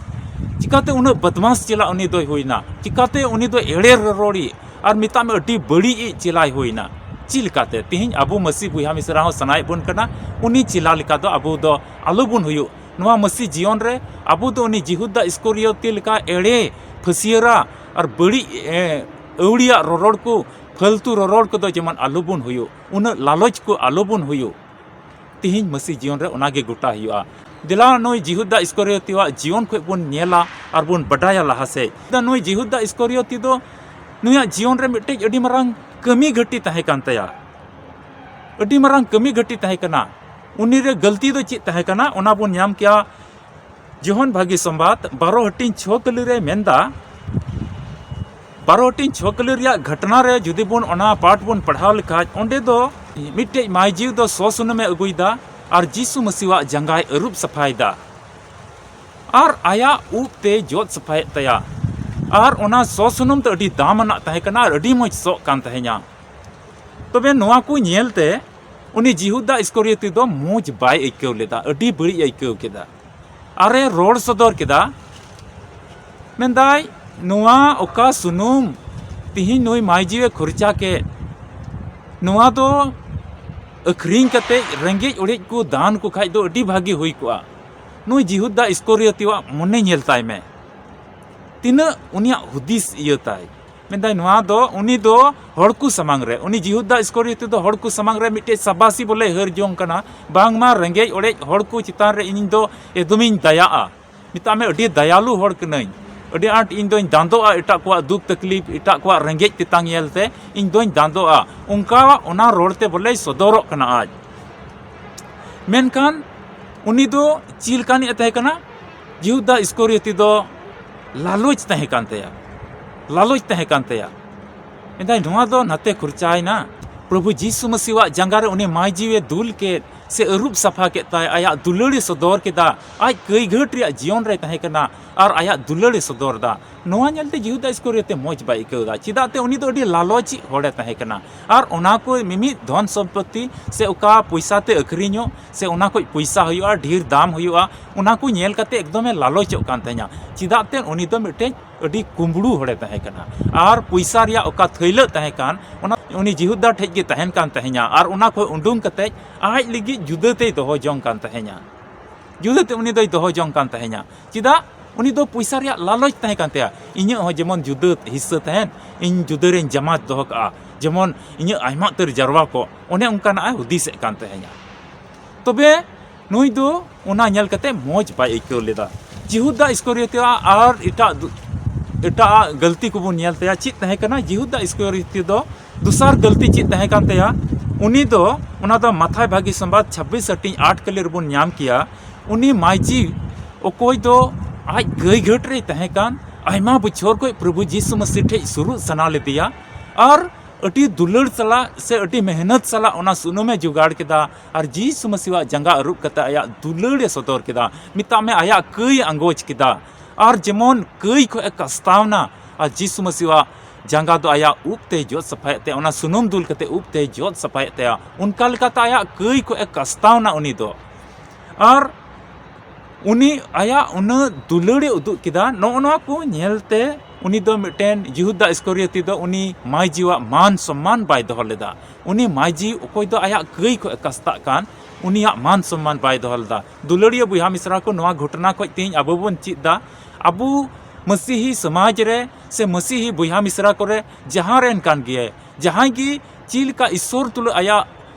ᱪᱤᱠᱟᱛᱮ ᱩᱱᱟᱹᱜ ᱵᱟᱫᱢᱟᱥ ᱪᱮᱞᱟ ᱩᱱᱤ ᱫᱚᱭ ᱦᱩᱭᱱᱟ? ᱪᱤᱠᱟᱛᱮ ᱩᱱᱤ ᱫᱚ ᱮᱲᱮ ᱨᱚᱨᱚᱲᱤᱡ ᱟᱨ ᱢᱮᱛᱟᱜ ᱢᱮ ᱟᱹᱰᱤ ᱵᱟᱹᱲᱤᱡ ᱤᱡ ᱪᱮᱞᱟᱭ ᱦᱩᱭᱱᱟ? ᱪᱮᱫ ᱞᱮᱠᱟᱛᱮ? ᱛᱮᱦᱮᱧ ᱟᱵᱚ ᱢᱟᱹᱥᱤ ᱵᱚᱭᱦᱟ ᱢᱤᱥᱨᱟ ᱦᱚᱸ ᱥᱟᱱᱟᱭᱮᱫ ᱵᱚᱱ ᱠᱟᱱᱟ, ᱩᱱᱤ ᱪᱮᱞᱟ ᱞᱮᱠᱟ ᱫᱚ ᱟᱵᱚ ᱫᱚ ᱟᱞᱚ ᱵᱚᱱ ᱦᱩᱭᱩᱜ᱾ ᱱᱚᱣᱟ ᱢᱟᱹᱥᱤ ᱡᱤᱭᱚᱱ ᱨᱮ ᱟᱵᱚ ᱫᱚ ᱩᱱᱤ ᱡᱤᱦᱩᱫᱟ ᱤᱥᱠᱚᱨᱤᱭᱚᱛᱤ ᱞᱮᱠᱟ ᱮᱲᱮ, ᱯᱷᱟᱹᱥᱤᱭᱟᱹᱨᱟ ᱟᱨ ᱵᱟᱹᱲᱤᱡ, ᱮ, ᱟᱹᱣᱲᱤᱭᱟᱜ ᱨᱚᱨᱚᱲ ᱠᱚ, ᱯᱷᱟᱹᱞᱛᱩ ᱨᱚᱨᱚᱲ ᱠᱚᱫᱚ ᱡᱮᱢᱚᱱ ᱟᱞᱚ ᱵᱚᱱ ᱦᱩᱭᱩᱜ, ᱩᱱᱟᱹᱜ ᱞᱟᱞᱚᱪ ᱠᱚ ᱟᱞᱚ ᱵᱚᱱ ᱦᱩᱭᱩᱜ᱾ ᱛᱤᱦᱤᱧ ᱢᱟᱹᱥᱤ ᱡᱤᱭᱚᱱ ᱨᱮ ᱚᱱᱟ ᱜᱮ ᱜᱚᱴᱟ ᱦᱩᱭᱩᱜᱼᱟ᱾ ᱫᱮᱞᱟ ᱱᱩᱭ ᱡᱤᱦᱩᱫᱟ ᱤᱥᱠᱚᱨᱤᱭᱚᱛᱤᱣᱟᱜ ᱡᱤᱭᱚᱱ ᱠᱷᱚᱱ ᱵᱚᱱ ᱧᱮᱞᱟ ᱟᱨ ᱵᱚᱱ ᱵᱟᱰᱟᱭᱟ ᱞᱟᱦᱟ ᱥᱮᱫ᱾ ᱫᱟ ᱱᱩᱭ ᱡᱤᱦᱩᱫᱟ ᱤᱥᱠᱚᱨᱤᱭᱚᱛᱤ ᱫᱚ ᱱᱩᱭᱟᱜ ᱡᱤᱭᱚᱱ ᱨᱮ ᱢᱤᱫᱴᱮᱡ ᱟᱹᱰᱤ ᱢᱟᱨᱟᱝ ᱠᱟᱹᱢᱤ ᱜᱷᱟᱹᱴᱤ ᱛᱟᱦᱮᱸ ᱠᱟᱱ ᱛᱟᱭᱟ᱾ ᱟᱹᱰᱤ ᱢᱟᱨᱟᱝ ᱠᱟᱹᱢᱤ ᱜᱷᱟᱹᱴᱤ ᱛᱟᱦᱮᱸ ᱠᱟᱱᱟ᱾ ᱩᱱᱤ ᱨᱮ ᱜᱟᱹᱞᱛᱤ ᱫᱚ ᱪᱮᱫ ᱛᱟᱦᱮᱸ ᱠᱟᱱᱟ, ᱚᱱᱟ ᱵᱚᱱ ᱧᱟᱢ ᱠᱮᱭᱟ ᱡᱚᱦᱚᱱ ᱵᱷᱟᱹᱜᱤ ᱥᱚᱢᱵᱟᱫ ᱵᱟᱨᱚ ᱦᱟᱹᱴᱤᱧ ᱪᱷᱚ ᱠᱟᱹᱞᱤ ᱨᱮ ᱢᱮᱱᱫᱟ, ᱵᱟᱨᱚ ᱦᱟᱹᱴᱤᱧ ᱪᱷᱚ ᱠᱟᱹᱞᱤ ᱨᱮᱭᱟᱜ ᱜᱷᱚᱴᱚᱱᱟ ᱨᱮ ᱡᱩᱫᱤ ᱵᱚᱱ ᱚᱱᱟ ᱯᱟᱴ ᱵᱚᱱ ᱯᱟᱲᱦᱟᱣ ᱞᱮᱠᱷᱟᱡ, ᱚᱸᱰᱮ ᱫᱚ ᱢᱤᱫᱴᱮᱡ ᱢᱟᱹᱭᱡᱤᱣ ᱫᱚ ᱥᱚ ᱥᱩᱱᱩᱢᱮ ᱟᱹᱜᱩᱭᱮᱫᱟ ᱟᱨ ᱡᱤᱥᱩ ᱢᱟᱹᱥᱤᱣᱟᱜ ᱡᱟᱸᱜᱟᱭ ᱟᱹᱨᱩᱵ ᱥᱟᱯᱷᱟᱭᱮᱫᱟ ᱟᱨ ᱟᱭᱟᱜ ᱩᱵ ᱛᱮ ᱡᱚᱫ ᱥᱟᱯᱷᱟᱭᱮᱫ ᱛᱟᱭᱟ᱾ ᱟᱨ ᱚᱱᱟ ᱥᱚ ᱥᱩᱱᱩᱢ ᱫᱚ ᱟᱹᱰᱤ ᱫᱟᱢ ᱟᱱᱟᱜ ᱛᱟᱦᱮᱸ ᱠᱟᱱᱟ ᱟᱨ ᱟᱹᱰᱤ ᱢᱚᱡᱽ ᱥᱚᱜ ᱠᱟᱱ ᱛᱟᱦᱮᱸᱧᱟ᱾ ᱛᱚᱵᱮ ᱱᱚᱣᱟ ᱠᱚ ᱧᱮᱞᱛᱮ ᱩᱱᱤ ᱡᱤᱦᱩᱫᱟ ᱤᱥᱠᱚᱨᱤᱭᱚᱛᱤ ᱫᱚ ᱢᱚᱡᱽ ᱵᱟᱭ ᱟᱹᱭᱠᱟᱹᱣ ᱞᱮᱫᱟ, ᱟᱹᱰᱤ ᱵᱟᱹᱲᱤᱡ ᱮ ᱟᱹᱭᱠᱟᱹᱣ ᱠᱮᱫᱟ᱾ ᱟᱨᱮ ᱨᱚᱲ ᱥᱚᱫᱚᱨ ᱠᱮᱫᱟ, ᱢᱮᱱᱫᱟᱭ, "ᱱᱚᱣᱟ ᱚᱠᱟ ᱥᱩᱱᱩᱢ ᱛᱤᱦᱤᱧ ᱱᱩᱭ ᱢᱟᱹᱭᱡᱤᱣᱮ ᱠᱷᱚᱨᱪᱟ ᱠᱮᱫ, ᱱᱚᱣᱟ ᱫᱚ ᱟᱹᱠᱷᱨᱤᱧ ᱠᱟᱛᱮ ᱨᱮᱸᱜᱮᱡ ᱚᱲᱮᱡ ᱠᱚ ᱫᱟᱱ ᱠᱚ ᱠᱷᱟᱡ ᱫᱚ ᱟᱹᱰᱤ ᱵᱷᱟᱹᱜᱤ ᱦᱩᱭ ᱠᱚᱜᱼᱟ᱾" ᱱᱩᱭ ᱡᱤᱦᱩᱫᱟ ᱤᱥᱠᱚᱨᱤᱭᱚᱛᱤᱣᱟᱜ ᱢᱚᱱᱮ ᱧᱮᱞ ᱛᱟᱭ ᱢᱮ, ᱛᱤᱱᱟᱹᱜ ᱩᱱᱤᱭᱟᱜ ᱦᱩᱫᱤᱥ ᱤᱭᱟᱹ ᱛᱟᱭ᱾ ᱢᱮᱱᱫᱟᱭ, ᱱᱚᱣᱟ ᱫᱚ ᱩᱱᱤ ᱫᱚ ᱦᱚᱲ ᱠᱚ ᱥᱟᱢᱟᱝ ᱨᱮ, ᱩᱱᱤ ᱡᱤᱦᱩᱫᱟ ᱤᱥᱠᱚᱨᱤᱭᱚᱛᱤ ᱫᱚ ᱦᱚᱲ ᱠᱚ ᱥᱟᱢᱟᱝ ᱨᱮ ᱢᱤᱫᱴᱮᱡ ᱥᱟᱵᱟᱥᱤ ᱵᱚᱞᱮ ᱦᱟᱹᱨ ᱡᱚᱝ ᱠᱟᱱᱟ, ᱵᱟᱝᱢᱟ ᱨᱮᱸᱜᱮᱡ ᱚᱲᱮᱡ ᱦᱚᱲ ᱠᱚ ᱪᱮᱛᱟᱱ ᱨᱮ ᱤᱧ ᱫᱚ ᱮᱠᱫᱚᱢᱤᱧ ᱫᱟᱭᱟᱜᱼᱟ᱾ ᱢᱮᱛᱟᱜ ᱢᱮ, ᱟᱹᱰᱤ ᱫᱟᱭᱟᱞᱩ ᱦᱚᱲ ᱠᱟᱹᱱᱟᱹᱧ, ᱟᱹᱰᱤ ᱟᱸᱴ ᱤᱧ ᱫᱚᱧ ᱫᱟᱸᱫᱚᱜᱼᱟ ᱮᱴᱟᱜ ᱠᱚᱣᱟᱜ ᱫᱩᱠ ᱛᱟᱠᱞᱤᱯ, ᱮᱴᱟᱜ ᱠᱚᱣᱟᱜ ᱨᱮᱸᱜᱮᱡ ᱛᱮᱛᱟᱝ ᱧᱮᱞᱛᱮ ᱤᱧ ᱫᱚᱧ ᱫᱟᱸᱫᱚᱜᱼᱟ, ᱚᱱᱠᱟ ᱚᱱᱟ ᱨᱚᱲ ᱛᱮ ᱵᱚᱞᱮᱭ ᱥᱚᱫᱚᱨᱚᱜ ᱠᱟᱱᱟ ᱟᱡ᱾ ᱢᱮᱱᱠᱷᱟᱱ ᱩᱱᱤ ᱫᱚ ᱪᱮᱫ ᱞᱮᱠᱟᱱᱤᱡ ᱮ ᱛᱟᱦᱮᱸ ᱠᱟᱱᱟ? ᱡᱤᱦᱩᱫᱟ ᱤᱥᱠᱚᱨᱤᱭᱚᱛᱤ ᱫᱚ ᱞᱟᱞᱚᱪ ᱛᱟᱦᱮᱸ ᱠᱟᱱ ᱛᱟᱭᱟ, ᱞᱟᱞᱚᱪ ᱛᱟᱦᱮᱸ ᱠᱟᱱ ᱛᱟᱭᱟ᱾ ᱢᱮᱱᱫᱟᱭ, ᱱᱚᱣᱟ ᱫᱚ ᱱᱟᱛᱮ ᱠᱷᱚᱨᱪᱟᱭᱮᱱᱟ, ᱯᱨᱚᱵᱷᱩ ᱡᱤᱥᱩ ᱢᱟᱹᱥᱤᱣᱟᱜ ᱡᱟᱸᱜᱟ ᱨᱮ ᱩᱱᱤ ᱢᱟᱹᱭ ᱡᱤᱣᱤ ᱫᱩᱞ ᱠᱮᱫ ᱥᱮ ᱟᱹᱨᱩᱵ ᱥᱟᱯᱷᱟ ᱠᱮᱫ ᱛᱟᱭ, ᱟᱭᱟᱜ ᱫᱩᱞᱟᱹᱲ ᱮ ᱥᱚᱫᱚᱨ ᱠᱮᱫᱟ, ᱟᱡ ᱠᱟᱹᱭᱜᱷᱟᱹᱴ ᱨᱮᱭᱟᱜ ᱡᱤᱭᱚᱱ ᱨᱮᱭ ᱛᱟᱦᱮᱸ ᱠᱟᱱᱟ ᱟᱨ ᱟᱭᱟᱜ ᱫᱩᱞᱟᱹᱲ ᱮ ᱥᱚᱫᱚᱨ ᱮᱫᱟ᱾ ᱱᱚᱣᱟ ᱧᱮᱞᱛᱮ ᱡᱤᱦᱩᱫᱟ ᱤᱥᱠᱚᱨᱤᱭᱚᱛᱮ ᱢᱚᱡᱽ ᱵᱟᱭ ᱟᱹᱭᱠᱟᱹᱣ ᱮᱫᱟ, ᱪᱮᱫᱟᱜ ᱛᱮ ᱩᱱᱤ ᱫᱚ ᱟᱹᱰᱤ ᱞᱟᱞᱚᱪᱤᱡ ᱦᱚᱲᱮ ᱛᱟᱦᱮᱸ ᱠᱟᱱᱟ᱾ ᱟᱨ ᱚᱱᱟ ᱠᱚ ᱢᱤᱢᱤᱫ ᱫᱷᱚᱱ ᱥᱚᱢᱯᱚᱛᱤ ᱥᱮ ᱚᱠᱟ ᱯᱚᱭᱥᱟ ᱛᱮ ᱟᱹᱠᱷᱨᱤᱧᱚᱜ ᱥᱮ ᱚᱱᱟ ᱠᱷᱚᱡ ᱯᱚᱭᱥᱟ ᱦᱩᱭᱩᱜᱼᱟ, ᱰᱷᱮᱨ ᱫᱟᱢ ᱦᱩᱭᱩᱜᱼᱟ, ᱚᱱᱟ ᱠᱚ ᱧᱮᱞ ᱠᱟᱛᱮ ᱮᱠᱫᱚᱢᱮ ᱞᱟᱞᱚᱪᱚᱜ ᱠᱟᱱ ᱛᱟᱦᱮᱸᱱᱟ᱾ ᱪᱮᱫᱟᱜ ᱛᱮ ᱩᱱᱤ ᱫᱚ ᱢᱤᱫᱴᱮᱡ ᱟᱹᱰᱤ ᱠᱩᱢᱵᱽᱲᱩ ᱦᱚᱲᱮ ᱛᱟᱦᱮᱸ ᱠᱟᱱᱟ᱾ ᱟᱨ ᱯᱚᱭᱥᱟ ᱨᱮᱭᱟᱜ ᱚᱠᱟ ᱛᱷᱟᱹᱭᱞᱟᱹᱜ ᱛᱟᱦᱮᱸ ᱠᱟᱱ, ᱚᱱᱟ ᱩᱱᱤ ᱡᱤᱦᱩᱫᱟ ᱴᱷᱮᱡ ᱜᱮ ᱛᱟᱦᱮᱱ ᱠᱟᱱ ᱛᱟᱦᱮᱸᱧᱟ᱾ ᱟᱨ ᱚᱱᱟ ᱠᱷᱚᱡ ᱩᱰᱩᱝ ᱠᱟᱛᱮ ᱟᱡ ᱞᱟᱹᱜᱤᱫ ᱡᱩᱫᱟᱹ ᱛᱮᱭ ᱫᱚᱦᱚ ᱡᱚᱝ ᱠᱟᱱ ᱛᱟᱦᱮᱸᱧᱟ, ᱡᱩᱫᱟᱹ ᱛᱮ ᱩᱱᱤ ᱫᱚᱭ ᱫᱚᱦᱚ ᱡᱚᱝ ᱠᱟᱱ ᱛᱟᱦᱮᱸᱧᱟ᱾ ᱪᱮᱫᱟᱜ? ᱩᱱᱤ ᱫᱚ ᱯᱚᱭᱥᱟ ᱨᱮᱭᱟᱜ ᱞᱟᱞᱚᱪ ᱛᱟᱦᱮᱸ ᱠᱟᱱ ᱛᱟᱭᱟ, ᱤᱧᱟᱹᱜ ᱦᱚᱸ ᱡᱮᱢᱚᱱ ᱡᱩᱫᱟᱹ ᱦᱤᱥᱥᱟᱹ ᱛᱟᱦᱮᱱ, ᱤᱧ ᱡᱩᱫᱟᱹ ᱨᱮᱧ ᱡᱟᱢᱟ ᱫᱚᱦᱚ ᱠᱟᱜᱼᱟ, ᱡᱮᱢᱚᱱ ᱤᱧᱟᱹᱜ ᱟᱭᱢᱟ ᱩᱛᱟᱹᱨ ᱡᱟᱨᱣᱟ ᱠᱚ, ᱚᱱᱮ ᱚᱱᱠᱟᱱᱟᱜ ᱮ ᱦᱩᱫᱤᱥᱮᱫ ᱠᱟᱱ ᱛᱟᱦᱮᱸᱧᱟ᱾ ᱛᱚᱵᱮ ᱱᱩᱭ ᱫᱚ ᱚᱱᱟ ᱧᱮᱞ ᱠᱟᱛᱮ ᱢᱚᱡᱽ ᱵᱟᱭ ᱟᱹᱭᱠᱟᱹᱣ ᱞᱮᱫᱟ᱾ ᱡᱤᱦᱩᱫᱟ ᱤᱥᱠᱚᱨᱤᱭᱚᱛᱤᱭᱟᱜ ᱟᱨ ᱮᱴᱟᱜ ᱫᱩ-, ᱮᱴᱟᱜ ᱜᱟᱹᱞᱛᱤ ᱠᱚᱵᱚᱱ ᱧᱮᱞ ᱛᱟᱭᱟ᱾ ᱪᱮᱫ ᱛᱟᱦᱮᱸ ᱠᱟᱱᱟ? ᱡᱤᱦᱩᱫᱟ ᱤᱥᱠᱚᱨᱤᱭᱚᱛᱤ ᱫᱚ ᱫᱚᱥᱟᱨ ᱜᱟᱹᱞᱛᱤ ᱪᱮᱫ ᱛᱟᱦᱮᱸ ᱠᱟᱱ ᱛᱟᱭᱟ? ᱩᱱᱤ ᱫᱚ, ᱚᱱᱟ ᱫᱚ ᱢᱟᱛᱷᱟᱭ ᱵᱷᱟᱹᱜᱤ ᱥᱚᱢᱵᱟᱫ ᱪᱷᱟᱵᱵᱤᱥ ᱦᱟᱹᱴᱤᱧ ᱟᱴ ᱠᱟᱹᱞᱤ ᱨᱮᱵᱚᱱ ᱧᱟᱢ ᱠᱮᱭᱟ᱾ ᱩᱱᱤ ᱢᱟᱹᱭᱡᱤ, ᱚᱠᱚᱭ ᱫᱚ ᱟᱡ ᱠᱟᱹᱭ ᱜᱷᱟᱹᱴ ᱨᱮᱭ ᱛᱟᱦᱮᱸ ᱠᱟᱱ, ᱟᱭᱢᱟ ᱵᱚᱪᱷᱚᱨ ᱠᱷᱚᱡ ᱯᱨᱚᱵᱷᱩ ᱡᱤᱥᱩ ᱢᱟᱹᱥᱤ ᱴᱷᱮᱡ ᱥᱩᱨᱩᱜ ᱥᱟᱱᱟ ᱞᱮᱫᱮᱭᱟ, ᱟᱨ ᱟᱹᱰᱤ ᱫᱩᱞᱟᱹᱲ ᱥᱟᱞᱟᱜ ᱥᱮ ᱟᱹᱰᱤ ᱢᱮᱦᱱᱚᱛ ᱥᱟᱞᱟᱜ ᱚᱱᱟ ᱥᱩᱱᱩᱢᱮ ᱡᱚᱜᱟᱲ ᱠᱮᱫᱟ ᱟᱨ ᱡᱤᱥᱩ ᱢᱟᱹᱥᱤᱣᱟᱜ ᱡᱟᱸᱜᱟ ᱟᱹᱨᱩᱵ ᱠᱟᱛᱮ ᱟᱭᱟᱜ ᱫᱩᱞᱟᱹᱲ ᱮ ᱥᱚᱫᱚᱨ ᱠᱮᱫᱟ᱾ ᱢᱮᱛᱟᱜ ᱢᱮ, ᱟᱭᱟᱜ ᱠᱟᱹᱭ ᱮ ᱟᱸᱜᱚᱪ ᱠᱮᱫᱟ᱾ ᱟᱨ ᱡᱮᱢᱚᱱ ᱠᱟᱹᱭ ᱠᱷᱚᱡ ᱮ ᱠᱟᱥᱛᱟᱣᱱᱟ ᱟᱨ ᱡᱤᱥᱩ ᱢᱟᱹᱥᱤᱣᱟᱜ ᱡᱟᱸᱜᱟ ᱫᱚ ᱟᱭᱟᱜ ᱩᱵ ᱛᱮᱭ ᱡᱚᱫ ᱥᱟᱯᱷᱟᱭᱮᱫ ᱛᱟᱭᱟ, ᱚᱱᱟ ᱥᱩᱱᱩᱢ ᱫᱩᱞ ᱠᱟᱛᱮ ᱩᱵ ᱛᱮᱭ ᱡᱚᱫ ᱥᱟᱯᱷᱟᱭᱮᱫ ᱛᱟᱭᱟ᱾ ᱚᱱᱠᱟ ᱞᱮᱠᱟᱛᱮ ᱟᱭᱟᱜ ᱠᱟᱹᱭ ᱠᱷᱚᱡ ᱮ ᱠᱟᱥᱛᱟᱣᱱᱟ ᱩᱱᱤ ᱫᱚ᱾ ᱟᱨ ᱩᱱᱤ ᱟᱭᱟᱜ ᱩᱱᱟᱹᱜ ᱫᱩᱞᱟᱹᱲ ᱮ ᱩᱫᱩᱜ ᱠᱮᱫᱟ᱾ ᱱᱚᱜᱼᱚ ᱱᱚᱣᱟ ᱠᱚ ᱧᱮᱞᱛᱮ ᱩᱱᱤ ᱫᱚ ᱢᱤᱫᱴᱮᱱ ᱡᱤᱦᱩᱫᱟ ᱤᱥᱠᱚᱨᱤᱭᱚᱛᱤ ᱫᱚ ᱩᱱᱤ ᱢᱟᱹᱭᱡᱤᱣᱟᱜ ᱢᱟᱱ ᱥᱚᱢᱢᱟᱱ ᱵᱟᱭ ᱫᱚᱦᱚ ᱞᱮᱫᱟ᱾ ᱩᱱᱤ ᱢᱟᱹᱭᱡᱤ, ᱚᱠᱚᱭ ᱫᱚ ᱟᱭᱟᱜ ᱠᱟᱹᱭ ᱠᱷᱚᱡ ᱮ ᱠᱟᱥᱛᱟᱜ ᱠᱟᱱ, ᱩᱱᱤᱭᱟᱜ ᱢᱟᱱ ᱥᱚᱢᱢᱟᱱ ᱵᱟᱭ ᱫᱚᱦᱚ ᱞᱮᱫᱟ᱾ ᱫᱩᱞᱟᱹᱲᱤᱭᱟᱹ ᱵᱚᱭᱦᱟ ᱢᱤᱥᱨᱟ ᱠᱚ, ᱱᱚᱣᱟ ᱜᱷᱚᱴᱚᱱᱟ ᱠᱷᱚᱡ ᱛᱮᱦᱮᱧ ᱟᱵᱚ ᱵᱚᱱ ᱪᱮᱫ ᱫᱟ, ᱟᱵᱚ ᱢᱟᱹᱥᱤᱦᱤ ᱥᱚᱢᱟᱡᱽ ᱨᱮ ᱥᱮ ᱢᱟᱹᱥᱤᱦᱤ ᱵᱚᱭᱦᱟ ᱢᱤᱥᱨᱟ ᱠᱚᱨᱮ ᱡᱟᱦᱟᱸ ᱨᱮᱱ ᱠᱟᱱ ᱜᱮᱭᱟᱭ, ᱡᱟᱦᱟᱸᱭ ᱜᱮ ᱪᱮᱫ ᱞᱮᱠᱟ ᱤᱥᱥᱚᱨ ᱛᱩᱞᱩᱡ ᱟᱭᱟᱜ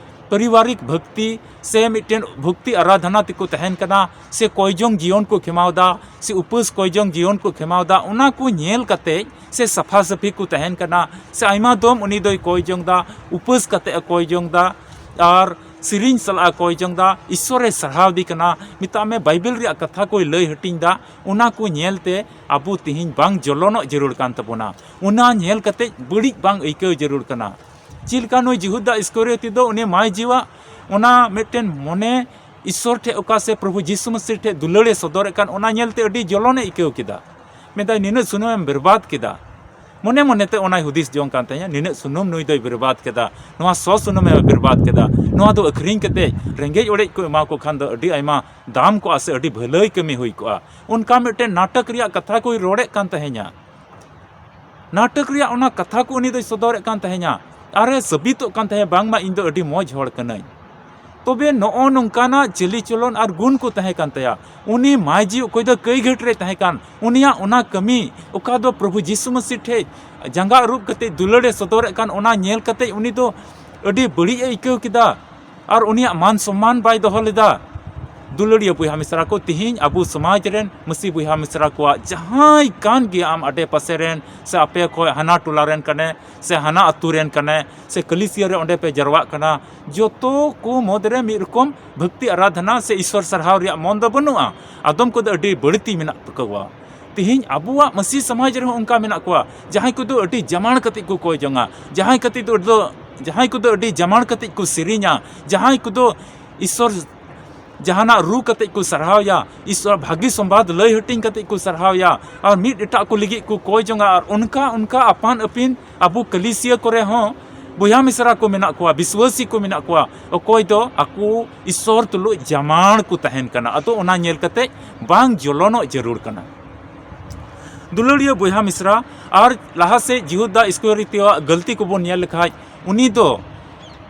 ᱯᱟᱨᱤᱵᱟᱨᱤᱠ ᱵᱷᱚᱠᱛᱤ ᱥᱮ ᱢᱤᱫᱴᱮᱱ ᱵᱷᱚᱠᱛᱤ ᱟᱨᱟᱫᱷᱚᱱᱟ ᱛᱮᱠᱚ ᱛᱟᱦᱮᱱ ᱠᱟᱱᱟ, ᱥᱮ ᱠᱚᱭᱡᱚᱝ ᱡᱤᱭᱚᱱ ᱠᱚ ᱠᱷᱮᱢᱟᱣ ᱫᱟ, ᱥᱮ ᱩᱯᱟᱹᱥ ᱠᱚᱭᱡᱚᱝ ᱡᱤᱭᱚᱱ ᱠᱚ ᱠᱷᱮᱢᱟᱣ ᱫᱟ, ᱚᱱᱟ ᱠᱚ ᱧᱮᱞ ᱠᱟᱛᱮ ᱥᱮ ᱥᱟᱯᱷᱟ ᱥᱟᱹᱯᱷᱤ ᱠᱚ ᱛᱟᱦᱮᱱ ᱠᱟᱱᱟ, ᱥᱮ ᱟᱭᱢᱟ ᱫᱚᱢ ᱩᱱᱤ ᱫᱚᱭ ᱠᱚᱭᱡᱚᱝ ᱫᱟ, ᱩᱯᱟᱹᱥ ᱠᱟᱛᱮ ᱮ ᱠᱚᱭᱡᱚᱝ ᱫᱟ, ᱟᱨ ᱥᱮᱨᱮᱧ ᱥᱟᱞᱟᱜ ᱮ ᱠᱚᱭᱡᱚᱝ ᱫᱟ, ᱤᱥᱥᱚᱨᱮ ᱥᱟᱨᱦᱟᱣ ᱫᱮ ᱠᱟᱱᱟ, ᱢᱮᱛᱟᱜ ᱢᱮ ᱵᱟᱭᱵᱮᱞ ᱨᱮᱭᱟᱜ ᱠᱟᱛᱷᱟ ᱠᱚᱭ ᱞᱟᱹᱭ ᱦᱟᱹᱴᱤᱧ ᱫᱟ, ᱚᱱᱟ ᱠᱚ ᱧᱮᱞ ᱛᱮ ᱟᱵᱚ ᱛᱮᱦᱮᱧ ᱵᱟᱝ ᱡᱚᱞᱚᱱᱚᱜ ᱡᱟᱹᱨᱩᱲ ᱠᱟᱱ ᱛᱟᱵᱚᱱᱟ᱾ ᱚᱱᱟ ᱧᱮᱞ ᱠᱟᱛᱮ ᱵᱟᱹᱲᱤᱡ ᱵᱟᱝ ᱟᱹᱭᱠᱟᱹᱣ ᱡᱟᱹᱨᱩᱲ ᱠᱟᱱᱟ᱾ ᱪᱮᱫ ᱞᱮᱠᱟ ᱱᱩᱭ ᱡᱤᱦᱩᱫᱟ ᱤᱥᱠᱚᱨᱤᱭᱚᱛᱤ ᱫᱚ ᱩᱱᱤ ᱢᱟᱹᱭ ᱡᱤᱣᱟᱜ ᱚᱱᱟ ᱢᱤᱫᱴᱮᱱ ᱢᱚᱱᱮ ᱤᱥᱥᱚᱨ ᱴᱷᱮᱡ ᱚᱠᱟ ᱥᱮ ᱯᱨᱚᱵᱷᱩ ᱡᱤᱥᱩ ᱢᱟᱹᱥᱤ ᱴᱷᱮᱡ ᱫᱩᱞᱟᱹᱲᱮ ᱥᱚᱫᱚᱨᱮᱫ ᱠᱟᱱ, ᱚᱱᱟ ᱧᱮᱞᱛᱮ ᱟᱹᱰᱤ ᱡᱚᱞᱚᱱᱮ ᱟᱹᱭᱠᱟᱹᱣ ᱠᱮᱫᱟ᱾ ᱢᱮᱱᱫᱟᱭ, "ᱱᱤᱱᱟᱹᱜ ᱥᱩᱱᱩᱢᱮᱢ ᱵᱮᱨᱵᱟᱫ ᱠᱮᱫᱟ᱾" ᱢᱚᱱᱮ ᱢᱚᱱᱮᱛᱮ ᱚᱱᱟᱭ ᱦᱩᱫᱤᱥ ᱡᱚᱝ ᱠᱟᱱ ᱛᱟᱦᱮᱸᱫ, "ᱱᱤᱱᱟᱹᱜ ᱥᱩᱱᱩᱢ ᱱᱩᱭ ᱫᱚᱭ ᱵᱮᱨᱵᱟᱫ ᱠᱮᱫᱟ, ᱱᱚᱣᱟ ᱥᱚ ᱥᱩᱱᱩᱢᱮ ᱵᱮᱨᱵᱟᱫ ᱠᱮᱫᱟ, ᱱᱚᱣᱟ ᱫᱚ ᱟᱹᱠᱷᱨᱤᱧ ᱠᱟᱛᱮ ᱨᱮᱸᱜᱮᱡ ᱚᱲᱮᱡ ᱠᱚ ᱮᱢᱟ ᱠᱚ ᱠᱷᱟᱱ ᱫᱚ ᱟᱹᱰᱤ ᱟᱭᱢᱟ ᱫᱟᱢ ᱠᱚᱜᱼᱟ ᱥᱮ ᱟᱹᱰᱤ ᱵᱷᱟᱹᱞᱟᱹᱭ ᱠᱟᱹᱢᱤ ᱦᱩᱭ ᱠᱚᱜᱼᱟ᱾" ᱚᱱᱠᱟ ᱢᱤᱫᱴᱮᱱ ᱱᱟᱴᱚᱠ ᱨᱮᱭᱟᱜ ᱠᱟᱛᱷᱟ ᱠᱚᱭ ᱨᱚᱲᱮᱫ ᱠᱟᱱ ᱛᱟᱦᱮᱸᱧᱟ᱾ ᱱᱟᱴᱚᱠ ᱨᱮᱭᱟᱜ ᱚᱱᱟ ᱠᱟᱛᱷᱟ ᱠᱚ ᱩᱱᱤ ᱫᱚᱭ ᱥᱚᱫᱚᱨᱮᱫ ᱠᱟᱱ ᱛᱟᱦᱮᱸᱧᱟ᱾ ᱟᱨᱮ ᱥᱟᱹᱵᱤᱛᱚᱜ ᱠᱟᱱ ᱛᱟᱦᱮᱸᱫ, ᱵᱟᱝᱢᱟ ᱤᱧ ᱫᱚ ᱟᱹᱰᱤ ᱢᱚᱡᱽ ᱦᱚᱲ ᱠᱟᱹᱱᱟᱹᱧ᱾ ᱛᱚᱵᱮ ᱱᱚᱜᱼᱚ ᱱᱚᱝᱠᱟᱱᱟᱜ ᱪᱟᱹᱞᱤ ᱪᱚᱞᱚᱱ ᱟᱨ ᱜᱩᱱ ᱠᱚ ᱛᱟᱦᱮᱸ ᱠᱟᱱ ᱛᱟᱭᱟ᱾ ᱩᱱᱤ ᱢᱟᱹᱭᱡᱤ ᱚᱠᱚᱭ ᱫᱚ ᱠᱟᱹᱭᱜᱷᱟᱹᱴ ᱨᱮᱭ ᱛᱟᱦᱮᱸ ᱠᱟᱱ, ᱩᱱᱤᱭᱟᱜ ᱚᱱᱟ ᱠᱟᱹᱢᱤ, ᱚᱠᱟ ᱫᱚ ᱯᱨᱚᱵᱷᱩ ᱡᱤᱥᱩ ᱢᱟᱹᱥᱤ ᱴᱷᱮᱡ ᱡᱟᱸᱜᱟ ᱟᱹᱨᱩᱵ ᱠᱟᱛᱮ ᱫᱩᱞᱟᱹᱲ ᱮ ᱥᱚᱫᱚᱨᱮᱫ ᱠᱟᱱ, ᱚᱱᱟ ᱧᱮᱞ ᱠᱟᱛᱮ ᱩᱱᱤ ᱫᱚ ᱟᱹᱰᱤ ᱵᱟᱹᱲᱤᱡ ᱮ ᱟᱹᱭᱠᱟᱹᱣ ᱠᱮᱫᱟ᱾ ᱟᱨ ᱩᱱᱤᱭᱟᱜ ᱢᱟᱱ ᱥᱚᱢᱢᱟᱱ ᱵᱟᱭ ᱫᱚᱦᱚ ᱞᱮᱫᱟ᱾ ᱫᱩᱞᱟᱹᱲᱤᱭᱟᱹ ᱵᱚᱭᱦᱟ ᱢᱤᱥᱨᱟ ᱠᱚ, ᱛᱤᱦᱤᱧ ᱟᱵᱚ ᱥᱚᱢᱟᱡᱽ ᱨᱮᱱ ᱢᱟᱹᱥᱤ ᱵᱚᱭᱦᱟ ᱢᱤᱥᱨᱟ ᱠᱚᱣᱟᱜ ᱡᱟᱦᱟᱸᱭ ᱠᱟᱱ ᱜᱮ, ᱟᱢ ᱟᱰᱮ ᱯᱟᱥᱮ ᱨᱮᱱ ᱥᱮ ᱟᱯᱮ ᱠᱷᱚᱡ ᱦᱟᱱᱟ ᱴᱚᱞᱟ ᱨᱮᱱ ᱠᱟᱱᱮ ᱥᱮ ᱦᱟᱱᱟ ᱟᱹᱛᱩ ᱨᱮᱱ ᱠᱟᱱᱮ ᱥᱮ ᱠᱟᱹᱞᱤᱥᱤᱭᱟᱹ ᱨᱮ ᱚᱸᱰᱮ ᱯᱮ ᱡᱟᱨᱣᱟᱜ ᱠᱟᱱᱟ, ᱡᱚᱛᱚ ᱠᱚ ᱢᱩᱫᱽ ᱨᱮ ᱢᱤᱫ ᱨᱚᱠᱚᱢ ᱵᱷᱚᱠᱛᱤ ᱟᱨᱟᱫᱷᱱᱟ ᱥᱮ ᱤᱥᱥᱚᱨ ᱥᱟᱨᱦᱟᱣ ᱨᱮᱭᱟᱜ ᱢᱚᱱ ᱫᱚ ᱵᱟᱹᱱᱩᱜᱼᱟ᱾ ᱟᱫᱚᱢ ᱠᱚᱫᱚ ᱟᱹᱰᱤ ᱵᱟᱹᱲᱛᱤ ᱢᱮᱱᱟᱜ ᱛᱟᱠᱚᱣᱟ᱾ ᱛᱤᱦᱤᱧ ᱟᱵᱚᱣᱟᱜ ᱢᱟᱹᱥᱤ ᱥᱚᱢᱟᱡᱽ ᱨᱮᱦᱚᱸ ᱚᱱᱠᱟ ᱢᱮᱱᱟᱜ ᱠᱚᱣᱟ, ᱡᱟᱦᱟᱸᱭ ᱠᱚᱫᱚ ᱟᱹᱰᱤ ᱡᱟᱢᱟᱲ ᱠᱟᱛᱮ ᱠᱚ ᱠᱚᱭ ᱡᱚᱝᱟ, ᱡᱟᱦᱟᱸᱭ ᱠᱟᱛᱮ ᱫᱚ, ᱡᱟᱦᱟᱸᱭ ᱠᱚᱫᱚ ᱟᱹᱰᱤ ᱡᱟᱢᱟᱲ ᱠᱟᱛᱮ ᱠᱚ ᱥᱮᱨᱮᱧᱟ, ᱡᱟᱦᱟᱸᱭ ᱠᱚᱫᱚ ᱤᱥᱥᱚᱨ ᱡᱟᱦᱟᱱᱟᱜ ᱨᱩ ᱠᱟᱛᱮ ᱠᱚ ᱥᱟᱨᱦᱟᱣᱭᱟ, ᱤᱥᱥᱚᱨ ᱵᱷᱟᱹᱜᱤ ᱥᱚᱢᱵᱟᱫ ᱞᱟᱹᱭ ᱦᱟᱹᱴᱤᱧ ᱠᱟᱛᱮ ᱠᱚ ᱥᱟᱨᱦᱟᱣᱭᱟ, ᱟᱨ ᱢᱤᱫ ᱮᱴᱟᱜ ᱠᱚ ᱞᱟᱹᱜᱤᱫ ᱠᱚ ᱠᱚᱭ ᱡᱚᱝᱟ᱾ ᱟᱨ ᱚᱱᱠᱟ ᱚᱱᱠᱟ ᱟᱯᱟᱱ ᱟᱹᱯᱤᱱ ᱟᱵᱚ ᱠᱟᱹᱞᱤᱥᱤᱭᱟᱹ ᱠᱚᱨᱮ ᱦᱚᱸ ᱵᱚᱭᱦᱟ ᱢᱤᱥᱨᱟ ᱠᱚ ᱢᱮᱱᱟᱜ ᱠᱚᱣᱟ, ᱵᱤᱥᱣᱟᱹᱥᱤ ᱠᱚ ᱢᱮᱱᱟᱜ ᱠᱚᱣᱟ, ᱚᱠᱚᱭ ᱫᱚ ᱟᱠᱚ ᱤᱥᱥᱚᱨ ᱛᱩᱞᱩᱡ ᱡᱟᱢᱟᱲ ᱠᱚ ᱛᱟᱦᱮᱱ ᱠᱟᱱᱟ᱾ ᱟᱫᱚ ᱚᱱᱟ ᱧᱮᱞ ᱠᱟᱛᱮ ᱵᱟᱝ ᱡᱚᱞᱚᱱᱚᱜ ᱡᱟᱹᱨᱩᱲ ᱠᱟᱱᱟ᱾ ᱫᱩᱞᱟᱹᱲᱤᱭᱟᱹ ᱵᱚᱭᱦᱟ ᱢᱤᱥᱨᱟ, ᱟᱨ ᱞᱟᱦᱟ ᱥᱮᱫ ᱡᱤᱦᱩᱫᱟ ᱤᱥᱠᱚᱨᱤᱭᱚᱛᱤᱭᱟᱜ ᱜᱟᱹᱞᱛᱤ ᱠᱚᱵᱚᱱ ᱧᱮᱞ ᱞᱮᱠᱷᱟᱡ, ᱩᱱᱤ ᱫᱚ,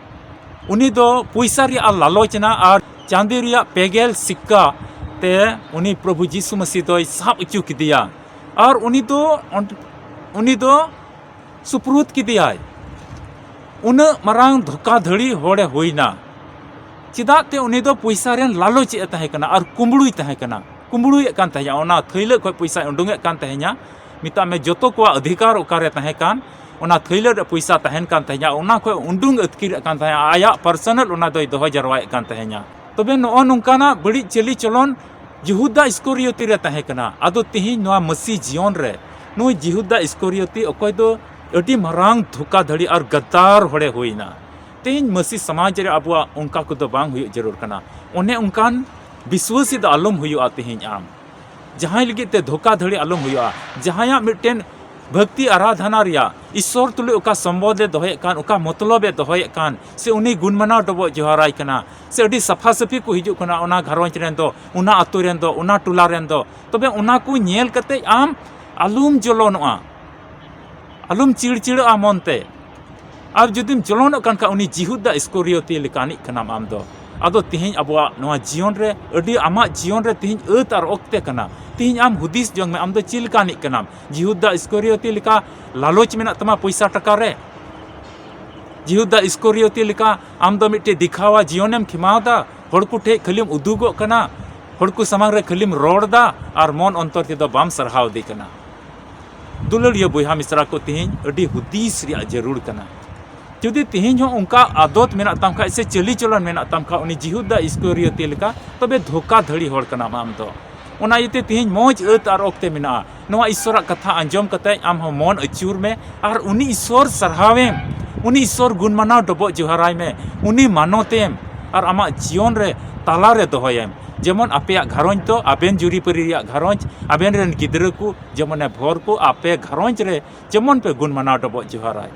ᱩᱱᱤ ᱫᱚ ᱯᱚᱭᱥᱟ ᱨᱮᱭᱟᱜ ᱞᱟᱞᱚᱪ ᱮᱱᱟ ᱟᱨ ᱪᱟᱸᱫᱤ ᱨᱮᱭᱟᱜ ᱯᱮ ᱜᱮᱞ ᱥᱤᱠᱠᱟ ᱛᱮ ᱩᱱᱤ ᱯᱨᱚᱵᱷᱩ ᱡᱤᱥᱩ ᱢᱟᱹᱥᱤ ᱫᱚᱭ ᱥᱟᱵ ᱦᱚᱪᱚ ᱠᱮᱫᱮᱭᱟ᱾ ᱟᱨ ᱩᱱᱤ ᱫᱚ ᱚᱸᱰ-, ᱩᱱᱤ ᱫᱚ ᱥᱩᱯᱨᱩᱫ ᱠᱮᱫᱮᱭᱟᱭ᱾ ᱩᱱᱟᱹᱜ ᱢᱟᱨᱟᱝ ᱫᱷᱳᱠᱟᱫᱷᱟᱹᱲᱤ ᱦᱚᱲᱮ ᱦᱩᱭᱱᱟ᱾ ᱪᱮᱫᱟᱜ ᱛᱮ? ᱩᱱᱤ ᱫᱚ ᱯᱚᱭᱥᱟ ᱨᱮᱱ ᱞᱟᱞᱚᱪ ᱮ ᱛᱟᱦᱮᱸ ᱠᱟᱱᱟ ᱟᱨ ᱠᱩᱢᱵᱽᱲᱩᱭ ᱛᱟᱦᱮᱸ ᱠᱟᱱᱟ, ᱠᱩᱢᱵᱽᱲᱩᱭᱮᱫ ᱠᱟᱱ ᱛᱟᱦᱮᱸᱫᱼᱟ᱾ ᱚᱱᱟ ᱛᱷᱟᱹᱭᱞᱟᱹ ᱠᱷᱚᱱ ᱯᱚᱭᱥᱟᱭ ᱩᱰᱩᱝᱮᱫ ᱠᱟᱱ ᱛᱟᱦᱮᱸᱫᱼᱟ᱾ ᱢᱮᱛᱟᱜ ᱢᱮ, ᱡᱚᱛᱚ ᱠᱚᱣᱟᱜ ᱚᱫᱷᱤᱠᱟᱨ ᱚᱠᱟᱨᱮ ᱛᱟᱦᱮᱸ ᱠᱟᱱ, ᱚᱱᱟ ᱛᱷᱟᱹᱭᱞᱟᱹ ᱨᱮ ᱯᱚᱭᱥᱟ ᱛᱟᱦᱮᱱ ᱠᱟᱱ ᱛᱟᱦᱮᱸᱫᱼᱟ, ᱚᱱᱟ ᱠᱷᱚᱱ ᱩᱰᱩᱝ ᱟᱹᱛᱠᱤᱨᱮᱫ ᱠᱟᱱ ᱛᱟᱦᱮᱸᱫᱼᱟ, ᱟᱭᱟᱜ ᱯᱟᱨᱥᱚᱱᱟᱞ ᱚᱱᱟ ᱫᱚᱭ ᱫᱚᱦᱚ ᱡᱟᱨᱣᱟᱭᱮᱫ ᱠᱟᱱ ᱛᱟᱦᱮᱸᱫᱼᱟ᱾ ᱛᱚᱵᱮ ᱱᱚᱜᱼᱚ ᱱᱚᱝᱠᱟᱱᱟᱜ ᱵᱟᱹᱲᱤᱡ ᱪᱟᱹᱞᱤ ᱪᱚᱞᱚᱱ ᱡᱤᱦᱩᱫᱟ ᱤᱥᱠᱚᱨᱤᱭᱚᱛᱤ ᱨᱮ ᱛᱟᱦᱮᱸ ᱠᱟᱱᱟ᱾ ᱟᱫᱚ ᱛᱤᱦᱤᱧ ᱱᱚᱣᱟ ᱢᱟᱹᱥᱤ ᱡᱤᱭᱚᱱ ᱨᱮ ᱱᱩᱭ ᱡᱤᱦᱩᱫᱟ ᱤᱥᱠᱚᱨᱤᱭᱚᱛᱤ, ᱚᱠᱚᱭ ᱫᱚ ᱟᱹᱰᱤ ᱢᱟᱨᱟᱝ ᱫᱷᱳᱠᱟᱫᱷᱟᱹᱲᱤ ᱟᱨ ᱜᱟᱫᱟᱨ ᱦᱚᱲᱮ ᱦᱩᱭᱱᱟ᱾ ᱛᱮᱦᱮᱧ ᱢᱟᱹᱥᱤ ᱥᱚᱢᱟᱡᱽ ᱨᱮ ᱟᱵᱚᱣᱟᱜ ᱚᱱᱠᱟ ᱠᱚᱫᱚ ᱵᱟᱝ ᱦᱩᱭᱩᱜ ᱡᱟᱹᱨᱩᱲ ᱠᱟᱱᱟ᱾ ᱚᱱᱮ ᱚᱱᱠᱟᱱ ᱵᱤᱥᱣᱟᱹᱥᱤ ᱫᱚ ᱟᱞᱚᱢ ᱦᱩᱭᱩᱜᱼᱟ᱾ ᱛᱮᱦᱮᱧ ᱟᱢ ᱡᱟᱦᱟᱸᱭ ᱞᱟᱹᱜᱤᱫ ᱛᱮ ᱫᱷᱳᱠᱟᱫᱷᱟᱹᱲᱤ ᱟᱞᱚᱢ ᱦᱩᱭᱩᱜᱼᱟ᱾ ᱡᱟᱦᱟᱸᱭᱟᱜ ᱢᱤᱫᱴᱮᱱ ᱵᱷᱟᱠᱛᱤ ᱟᱨᱟᱫᱷᱟᱱᱟ ᱨᱮᱭᱟᱜ ᱤᱥᱥᱚᱨ ᱛᱩᱞᱩᱡ ᱚᱠᱟ ᱥᱚᱢᱵᱚᱫᱷ ᱮ ᱫᱚᱦᱚᱭᱮᱫ ᱠᱟᱱ, ᱚᱠᱟ ᱢᱚᱛᱞᱚᱵ ᱮ ᱫᱚᱦᱚᱭᱮᱫ ᱠᱟᱱ, ᱥᱮ ᱩᱱᱤ ᱜᱩᱱ ᱢᱟᱱᱟᱣ ᱰᱚᱵᱚᱜ ᱡᱚᱦᱟᱨᱟᱭ ᱠᱟᱱᱟ, ᱥᱮ ᱟᱹᱰᱤ ᱥᱟᱯᱷᱟ ᱥᱟᱹᱯᱷᱤ ᱠᱚ ᱦᱤᱡᱩᱜ ᱠᱟᱱᱟ ᱚᱱᱟ ᱜᱷᱟᱨᱚᱸᱡᱽ ᱨᱮᱱ ᱫᱚ, ᱚᱱᱟ ᱟᱛᱳ ᱨᱮᱱ ᱫᱚ, ᱚᱱᱟ ᱴᱚᱞᱟ ᱨᱮᱱ ᱫᱚ, ᱛᱚᱵᱮ ᱚᱱᱟ ᱠᱚ ᱧᱮᱞ ᱠᱟᱛᱮ ᱟᱢ ᱟᱞᱚᱢ ᱡᱚᱞᱚᱱᱚᱜᱼᱟ, ᱟᱞᱚᱢ ᱪᱤᱲᱪᱤᱲᱟᱹᱜᱼᱟ ᱢᱚᱱᱛᱮ᱾ ᱟᱨ ᱡᱩᱫᱤᱢ ᱡᱚᱞᱚᱱᱚᱜ ᱠᱟᱱ ᱠᱷᱟᱱ, ᱩᱱᱤ ᱡᱤᱦᱩᱫᱟ ᱤᱥᱠᱚᱨᱤᱭᱚᱛᱤ ᱞᱮᱠᱟᱱᱤᱡ ᱠᱟᱱᱟᱢ ᱟᱢ ᱫᱚ᱾ ᱟᱫᱚ ᱛᱮᱦᱮᱧ ᱟᱵᱚᱣᱟᱜ ᱱᱚᱣᱟ ᱡᱤᱭᱚᱱ ᱨᱮ ᱟᱹᱰᱤ, ᱟᱢᱟᱜ ᱡᱤᱭᱚᱱ ᱨᱮ ᱛᱮᱦᱮᱧ ᱟᱹᱛ ᱟᱨ ᱚᱠᱛᱮ ᱠᱟᱱᱟ᱾ ᱛᱮᱦᱮᱧ ᱟᱢ ᱦᱩᱫᱤᱥ ᱡᱚᱝ ᱢᱮ, ᱟᱢ ᱫᱚ ᱪᱮᱫ ᱞᱮᱠᱟᱱᱤᱡ ᱠᱟᱱᱟᱢ? ᱡᱤᱦᱩᱫᱟ ᱤᱥᱠᱚᱨᱤᱭᱚᱛᱤ ᱞᱮᱠᱟ ᱞᱟᱞᱚᱪ ᱢᱮᱱᱟᱜ ᱛᱟᱢᱟ ᱯᱚᱭᱥᱟ ᱴᱟᱠᱟ ᱨᱮ? ᱡᱤᱦᱩᱫᱟ ᱤᱥᱠᱚᱨᱤᱭᱚᱛᱤ ᱞᱮᱠᱟ ᱟᱢ ᱫᱚ ᱢᱤᱫᱴᱮᱡ ᱫᱮᱠᱷᱟᱣᱟ ᱡᱤᱭᱚᱱᱮᱢ ᱠᱷᱮᱢᱟᱣ ᱫᱟ? ᱦᱚᱲ ᱠᱚ ᱴᱷᱮᱡ ᱠᱷᱟᱹᱞᱤᱢ ᱩᱫᱩᱜᱚᱜ ᱠᱟᱱᱟ, ᱦᱚᱲ ᱠᱚ ᱥᱟᱢᱟᱝ ᱨᱮ ᱠᱷᱟᱹᱞᱤᱢ ᱨᱚᱲ ᱫᱟ ᱟᱨ ᱢᱚᱱ ᱚᱱᱛᱚᱨ ᱛᱮᱫᱚ ᱵᱟᱢ ᱥᱟᱨᱦᱟᱣ ᱫᱮ ᱠᱟᱱᱟ᱾ ᱫᱩᱞᱟᱹᱲᱤᱭᱟᱹ ᱵᱚᱭᱦᱟ ᱢᱤᱥᱨᱟ ᱠᱚ, ᱛᱮᱦᱮᱧ ᱟᱹᱰᱤ ᱦᱩᱫᱤᱥ ᱨᱮᱭᱟᱜ ᱡᱟᱹᱨᱩᱲ ᱠᱟᱱᱟ᱾ ᱡᱩᱫᱤ ᱛᱮᱦᱮᱧ ᱦᱚᱸ ᱚᱱᱠᱟ ᱟᱫᱚᱛ ᱢᱮᱱᱟᱜ ᱛᱟᱢ ᱠᱷᱟᱡ ᱥᱮ ᱪᱟᱹᱞᱤ ᱪᱚᱞᱚᱱ ᱢᱮᱱᱟᱜ ᱛᱟᱢ ᱠᱷᱟᱡ, ᱩᱱᱤ ᱡᱤᱦᱩᱫᱟ ᱤᱥᱠᱚᱨᱤᱭᱚᱛᱤ ᱞᱮᱠᱟ, ᱛᱚᱵᱮ ᱫᱷᱳᱠᱟᱫᱷᱟᱹᱲᱤ ᱦᱚᱲ ᱠᱟᱱᱟᱢ ᱟᱢ ᱫᱚ᱾ ᱚᱱᱟ ᱤᱭᱟᱹᱛᱮ ᱛᱮᱦᱮᱧ ᱢᱚᱡᱽ ᱟᱹᱛ ᱟᱨ ᱚᱠᱛᱮ ᱢᱮᱱᱟᱜᱼᱟ᱾ ᱱᱚᱣᱟ ᱤᱥᱥᱚᱨᱟᱜ ᱠᱟᱛᱷᱟ ᱟᱸᱡᱚᱢ ᱠᱟᱛᱮ ᱟᱢ ᱦᱚᱸ ᱢᱚᱱ ᱟᱹᱪᱩᱨ ᱢᱮ ᱟᱨ ᱩᱱᱤ ᱤᱥᱥᱚᱨ ᱥᱟᱨᱦᱟᱣᱮᱢ, ᱩᱱᱤ ᱤᱥᱥᱚᱨ ᱜᱩᱱ ᱢᱟᱱᱟᱣ ᱰᱚᱵᱚᱜ ᱡᱚᱦᱟᱨᱟᱭ ᱢᱮ, ᱩᱱᱤ ᱢᱟᱱᱚᱛᱮᱢ ᱟᱨ ᱟᱢᱟᱜ ᱡᱤᱭᱚᱱ ᱨᱮ ᱛᱟᱞᱟᱨᱮ ᱫᱚᱦᱚᱭᱮᱢ᱾ ᱡᱮᱢᱚᱱ ᱟᱯᱮᱭᱟᱜ ᱜᱷᱟᱨᱚᱸᱡᱽ ᱫᱚ ᱟᱵᱮᱱ ᱡᱩᱨᱤᱯᱟᱹᱨᱤ ᱨᱮᱭᱟᱜ ᱜᱷᱟᱨᱚᱸᱡᱽ, ᱟᱵᱮᱱ ᱨᱮᱱ ᱜᱤᱫᱽᱨᱟᱹ ᱠᱚ ᱡᱮᱢᱚᱱᱮ ᱵᱷᱚᱨ ᱠᱚ, ᱟᱯᱮ ᱜᱷᱟᱨᱚᱸᱡᱽ ᱨᱮ ᱡᱮᱢᱚᱱ ᱯᱮ ᱜᱩᱱ ᱢᱟᱱᱟᱣ ᱰᱚᱵᱚᱜ ᱡᱚᱦᱟᱨᱟᱭ᱾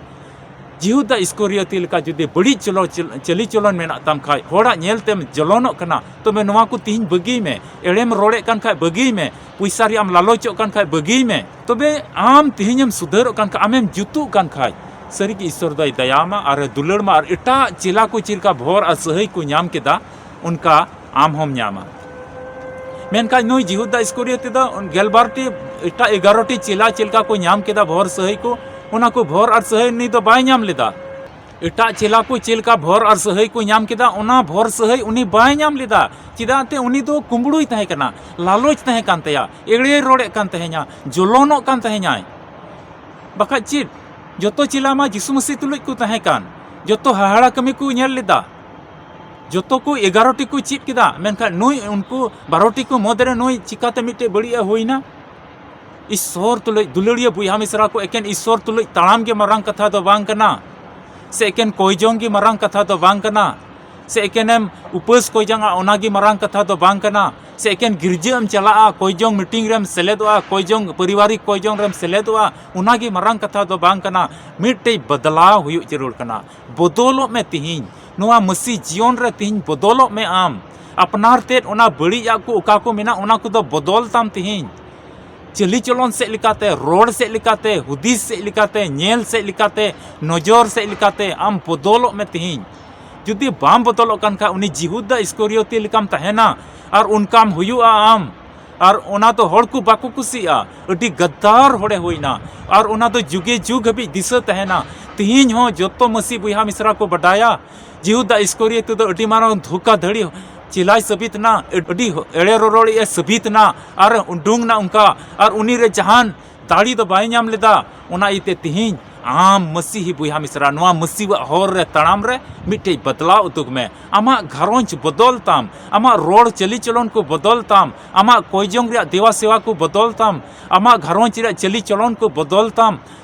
ᱡᱤᱦᱩᱫᱟ ᱤᱥᱠᱚᱨᱤᱭᱚᱛᱤ ᱞᱮᱠᱟ ᱡᱩᱫᱤ ᱵᱟᱹᱲᱤᱡ ᱪᱚᱞᱚ-, ᱪᱟᱹᱞᱤ ᱪᱚᱞᱚᱱ ᱢᱮᱱᱟᱜ ᱛᱟᱢ ᱠᱷᱟᱡ, ᱦᱚᱲᱟᱜ ᱧᱮᱞ ᱛᱮᱢ ᱡᱚᱞᱚᱱᱚᱜ ᱠᱟᱱᱟ, ᱛᱚᱵᱮ ᱱᱚᱣᱟ ᱠᱚ ᱛᱤᱦᱤᱧ ᱵᱟᱹᱜᱤᱭ ᱢᱮ᱾ ᱮᱲᱮᱢ ᱨᱚᱲᱮᱫ ᱠᱟᱱ ᱠᱷᱟᱡ ᱵᱟᱹᱜᱤᱭ ᱢᱮ, ᱯᱚᱭᱥᱟ ᱨᱮᱭᱟᱜ ᱮᱢ ᱞᱟᱞᱚᱪᱚᱜ ᱠᱟᱱ ᱠᱷᱟᱡ ᱵᱟᱹᱜᱤᱭ ᱢᱮ᱾ ᱛᱚᱵᱮ ᱟᱢ ᱛᱤᱦᱤᱧᱮᱢ ᱥᱩᱫᱷᱟᱹᱨᱚᱜ ᱠᱟᱱ ᱠᱷᱟᱡ, ᱟᱢᱮᱢ ᱡᱩᱛᱩᱜ ᱠᱟᱱ ᱠᱷᱟᱡ, ᱥᱟᱹᱨᱤᱜᱮ ᱤᱥᱥᱚᱨ ᱫᱚᱭ ᱫᱟᱭᱟᱢᱟ ᱟᱨᱮ ᱫᱩᱞᱟᱹᱲ ᱢᱟ, ᱟᱨ ᱮᱴᱟᱜ ᱪᱮᱞᱟ ᱠᱚ ᱪᱮᱫ ᱞᱮᱠᱟ ᱵᱷᱚᱨ ᱟᱨ ᱥᱟᱹᱦᱟᱹᱭ ᱠᱚ ᱧᱟᱢ ᱠᱮᱫᱟ, ᱚᱱᱠᱟ ᱟᱢ ᱦᱚᱸᱢ ᱧᱟᱢᱟ᱾ ᱢᱮᱱᱠᱷᱟᱱ ᱱᱩᱭ ᱡᱤᱦᱩᱫᱟ ᱤᱥᱠᱚᱨᱤᱭᱚᱛᱤ ᱫᱚ ᱜᱮᱞᱵᱟᱨ ᱴᱤ ᱮᱴᱟᱜ ᱮᱜᱟᱨᱚ ᱴᱤ ᱪᱮᱞᱟ ᱪᱮᱫ ᱞᱮᱠᱟ ᱠᱚ ᱧᱟᱢ ᱠᱮᱫᱟ ᱵᱷᱚᱨ ᱥᱟᱹᱦᱟᱹᱭ ᱠᱚ, ᱚᱱᱟ ᱠᱚ ᱵᱷᱚᱨ ᱟᱨ ᱥᱟᱹᱦᱟᱹᱭ ᱩᱱᱤ ᱫᱚ ᱵᱟᱭ ᱧᱟᱢ ᱞᱮᱫᱟ᱾ ᱮᱴᱟᱜ ᱪᱮᱞᱟ ᱠᱚ ᱪᱮᱫ ᱞᱮᱠᱟ ᱵᱷᱚᱨ ᱟᱨ ᱥᱟᱹᱦᱟᱹᱭ ᱠᱚ ᱧᱟᱢ ᱠᱮᱫᱟ, ᱚᱱᱟ ᱵᱷᱚᱨ ᱥᱟᱹᱦᱟᱹᱭ ᱩᱱᱤ ᱵᱟᱭ ᱧᱟᱢ ᱞᱮᱫᱟ᱾ ᱪᱮᱫᱟᱜ ᱛᱮ? ᱩᱱᱤ ᱫᱚ ᱠᱩᱢᱵᱽᱲᱩᱭ ᱛᱟᱦᱮᱸ ᱠᱟᱱᱟ, ᱞᱟᱞᱚᱪ ᱛᱟᱦᱮᱸ ᱠᱟᱱ ᱛᱟᱭᱟ, ᱮᱲᱮ ᱨᱚᱲᱮᱫ ᱠᱟᱱ ᱛᱟᱦᱮᱸᱧᱟ, ᱡᱚᱞᱚᱱᱚᱜ ᱠᱟᱱ ᱛᱟᱦᱮᱸᱧᱟᱭ᱾ ᱵᱟᱠᱷᱟᱡ ᱪᱮᱫ? ᱡᱚᱛᱚ ᱪᱮᱞᱟ ᱢᱟ ᱡᱤᱥᱩ ᱢᱟᱹᱥᱤ ᱛᱩᱞᱩᱡ ᱠᱚ ᱛᱟᱦᱮᱸ ᱠᱟᱱ, ᱡᱚᱛᱚ ᱦᱟᱦᱟᱲᱟ ᱠᱟᱹᱢᱤ ᱠᱚ ᱧᱮᱞ ᱞᱮᱫᱟ, ᱡᱚᱛᱚ ᱠᱚ ᱮᱜᱟᱨᱚ ᱴᱤ ᱠᱚ ᱪᱮᱫ ᱠᱮᱫᱟ, ᱢᱮᱱᱠᱷᱟᱱ ᱱᱩᱭ ᱩᱱᱠᱩ ᱵᱟᱨᱚ ᱴᱤ ᱠᱚ ᱢᱩᱫᱽ ᱨᱮ ᱱᱩᱭ ᱪᱤᱠᱟᱛᱮ ᱢᱤᱫᱴᱮᱡ ᱵᱟᱹᱲᱤᱡ ᱮ ᱦᱩᱭᱱᱟ? ᱤᱥᱥᱚᱨ ᱛᱩᱞᱩᱡ, ᱫᱩᱞᱟᱹᱲᱤᱭᱟᱹ ᱵᱚᱭᱦᱟ ᱢᱤᱥᱨᱟ ᱠᱚ, ᱮᱠᱮᱱ ᱤᱥᱥᱚᱨ ᱛᱩᱞᱩᱡ ᱛᱟᱲᱟᱢ ᱜᱮ ᱢᱟᱨᱟᱝ ᱠᱟᱛᱷᱟ ᱫᱚ ᱵᱟᱝ ᱠᱟᱱᱟ, ᱥᱮ ᱮᱠᱮᱱ ᱠᱚᱭᱡᱚᱝ ᱜᱮ ᱢᱟᱨᱟᱝ ᱠᱟᱛᱷᱟ ᱫᱚ ᱵᱟᱝ ᱠᱟᱱᱟ, ᱥᱮ ᱮᱠᱮᱱᱮᱢ ᱩᱯᱟᱹᱥ ᱠᱚᱭᱡᱟᱝᱟ, ᱚᱱᱟ ᱜᱮ ᱢᱟᱨᱟᱝ ᱠᱟᱛᱷᱟ ᱫᱚ ᱵᱟᱝ ᱠᱟᱱᱟ, ᱥᱮ ᱮᱠᱮᱱ ᱜᱤᱨᱡᱟᱹ ᱮᱢ ᱪᱟᱞᱟᱜᱼᱟ, ᱠᱚᱭᱡᱚᱝ ᱢᱤᱴᱤᱝ ᱨᱮᱢ ᱥᱮᱞᱮᱫᱚᱜᱼᱟ, ᱠᱚᱭᱡᱚᱝ ᱯᱟᱨᱤᱵᱟᱨᱤᱠ ᱠᱚᱭᱡᱚᱝ ᱨᱮᱢ ᱥᱮᱞᱮᱫᱚᱜᱼᱟ, ᱚᱱᱟ ᱜᱮ ᱢᱟᱨᱟᱝ ᱠᱟᱛᱷᱟ ᱫᱚ ᱵᱟᱝ ᱠᱟᱱᱟ᱾ ᱢᱤᱫᱴᱮᱡ ᱵᱟᱫᱞᱟᱣ ᱦᱩᱭᱩᱜ ᱡᱟᱹᱨᱩᱲ ᱠᱟᱱᱟ᱾ ᱵᱚᱫᱚᱞᱚᱜ ᱢᱮ ᱛᱤᱦᱤᱧ, ᱱᱚᱣᱟ ᱢᱟᱹᱥᱤ ᱡᱤᱭᱚᱱ ᱨᱮ ᱛᱤᱦᱤᱧ ᱵᱚᱫᱚᱞᱚᱜ ᱢᱮ ᱟᱢ᱾ ᱟᱯᱱᱟᱨ ᱛᱮᱫ ᱚᱱᱟ ᱵᱟᱹᱲᱤᱡ ᱟᱜ ᱠᱚ ᱚᱠᱟ ᱠᱚ ᱢᱮᱱᱟᱜ, ᱚᱱᱟ ᱠᱚᱫᱚ ᱵᱚᱫᱚᱞ ᱛᱟᱢ ᱛᱤᱦᱤᱧ᱾ ᱪᱟᱹᱞᱤ ᱪᱚᱞᱚᱱ ᱥᱮᱫ ᱞᱮᱠᱟᱛᱮ, ᱨᱚᱲ ᱥᱮᱫ ᱞᱮᱠᱟᱛᱮ, ᱦᱩᱫᱤᱥ ᱥᱮᱫ ᱞᱮᱠᱟᱛᱮ, ᱧᱮᱞ ᱥᱮᱫ ᱞᱮᱠᱟᱛᱮ, ᱱᱚᱡᱚᱨ ᱥᱮᱫ ᱞᱮᱠᱟᱛᱮ ᱟᱢ ᱵᱚᱫᱚᱞᱚᱜ ᱢᱮ ᱛᱤᱦᱤᱧ᱾ ᱡᱩᱫᱤ ᱵᱟᱢ ᱵᱚᱫᱚᱞᱚᱜ ᱠᱟᱱ ᱠᱷᱟᱡ, ᱩᱱᱤ ᱡᱤᱦᱩᱫᱟ ᱤᱥᱠᱚᱨᱤᱭᱚᱛᱤ ᱞᱮᱠᱟᱢ ᱛᱟᱦᱮᱱᱟ ᱟᱨ ᱚᱱᱠᱟᱢ ᱦᱩᱭᱩᱜᱼᱟ ᱟᱢ᱾ ᱟᱨ ᱚᱱᱟ ᱫᱚ ᱦᱚᱲ ᱠᱚ ᱵᱟᱠᱚ ᱠᱩᱥᱤᱭᱟᱜᱼᱟ, ᱟᱹᱰᱤ ᱜᱟᱫᱫᱟᱨ ᱦᱚᱲᱮ ᱦᱩᱭᱱᱟ᱾ ᱟᱨ ᱚᱱᱟ ᱫᱚ ᱡᱩᱜᱮ ᱡᱩᱜᱽ ᱦᱟᱹᱵᱤᱡ ᱫᱤᱥᱟᱹ ᱛᱟᱦᱮᱱᱟ᱾ ᱛᱤᱦᱤᱧ ᱦᱚᱸ ᱡᱚᱛᱚ ᱢᱟᱹᱥᱤ ᱵᱚᱭᱦᱟ ᱢᱤᱥᱨᱟ ᱠᱚ ᱵᱟᱰᱟᱭᱟ, ᱡᱤᱦᱩᱫᱟ ᱤᱥᱠᱚᱨᱤᱭᱚᱛᱤ ᱫᱚ ᱟᱹᱰᱤ ᱢᱟᱨᱟᱝ ᱫᱷᱳᱠᱟᱫᱷᱟᱹᱲᱤ ᱪᱮᱞᱟᱭ ᱥᱟᱹᱵᱤᱛ ᱮᱱᱟ, ᱟᱹᱰᱤ ᱮᱲᱮ ᱨᱚᱨᱚᱲᱤᱡ ᱮ ᱥᱟᱹᱵᱤᱛ ᱮᱱᱟ, ᱟᱨ ᱩᱰᱩᱝ ᱮᱱᱟ ᱚᱱᱠᱟ᱾ ᱟᱨ ᱩᱱᱤ ᱨᱮ ᱡᱟᱦᱟᱱ ᱫᱟᱲᱮ ᱫᱚ ᱵᱟᱭ ᱧᱟᱢ ᱞᱮᱫᱟ᱾ ᱚᱱᱟ ᱤᱭᱟᱹᱛᱮ ᱛᱤᱦᱤᱧ ᱟᱢ ᱢᱟᱹᱥᱤᱦᱤ ᱵᱚᱭᱦᱟ ᱢᱤᱥᱨᱟ, ᱱᱚᱣᱟ ᱢᱟᱹᱥᱤᱣᱟᱜ ᱦᱚᱨ ᱨᱮ ᱛᱟᱲᱟᱢ ᱨᱮ ᱢᱤᱫᱴᱮᱡ ᱵᱟᱫᱞᱟᱣ ᱩᱫᱩᱜ ᱢᱮ᱾ ᱟᱢᱟᱜ ᱜᱷᱟᱨᱚᱸᱡᱽ ᱵᱚᱫᱚᱞ ᱛᱟᱢ, ᱟᱢᱟᱜ ᱨᱚᱲ ᱪᱟᱹᱞᱤ ᱪᱚᱞᱚᱱ ᱠᱚ ᱵᱚᱫᱚᱞ ᱛᱟᱢ, ᱟᱢᱟᱜ ᱠᱚᱭᱡᱚᱝ ᱨᱮᱭᱟᱜ ᱫᱮᱣᱟ ᱥᱮᱣᱟ ᱠᱚ ᱵᱚᱫᱚᱞ ᱛᱟᱢ, ᱟᱢᱟᱜ ᱜᱷᱟᱨᱚᱸᱡᱽ ᱨᱮᱭᱟᱜ ᱪᱟᱹᱞᱤ ᱪᱚᱞᱚᱱ ᱠᱚ ᱵᱚᱫᱚᱞ ᱛᱟᱢ᱾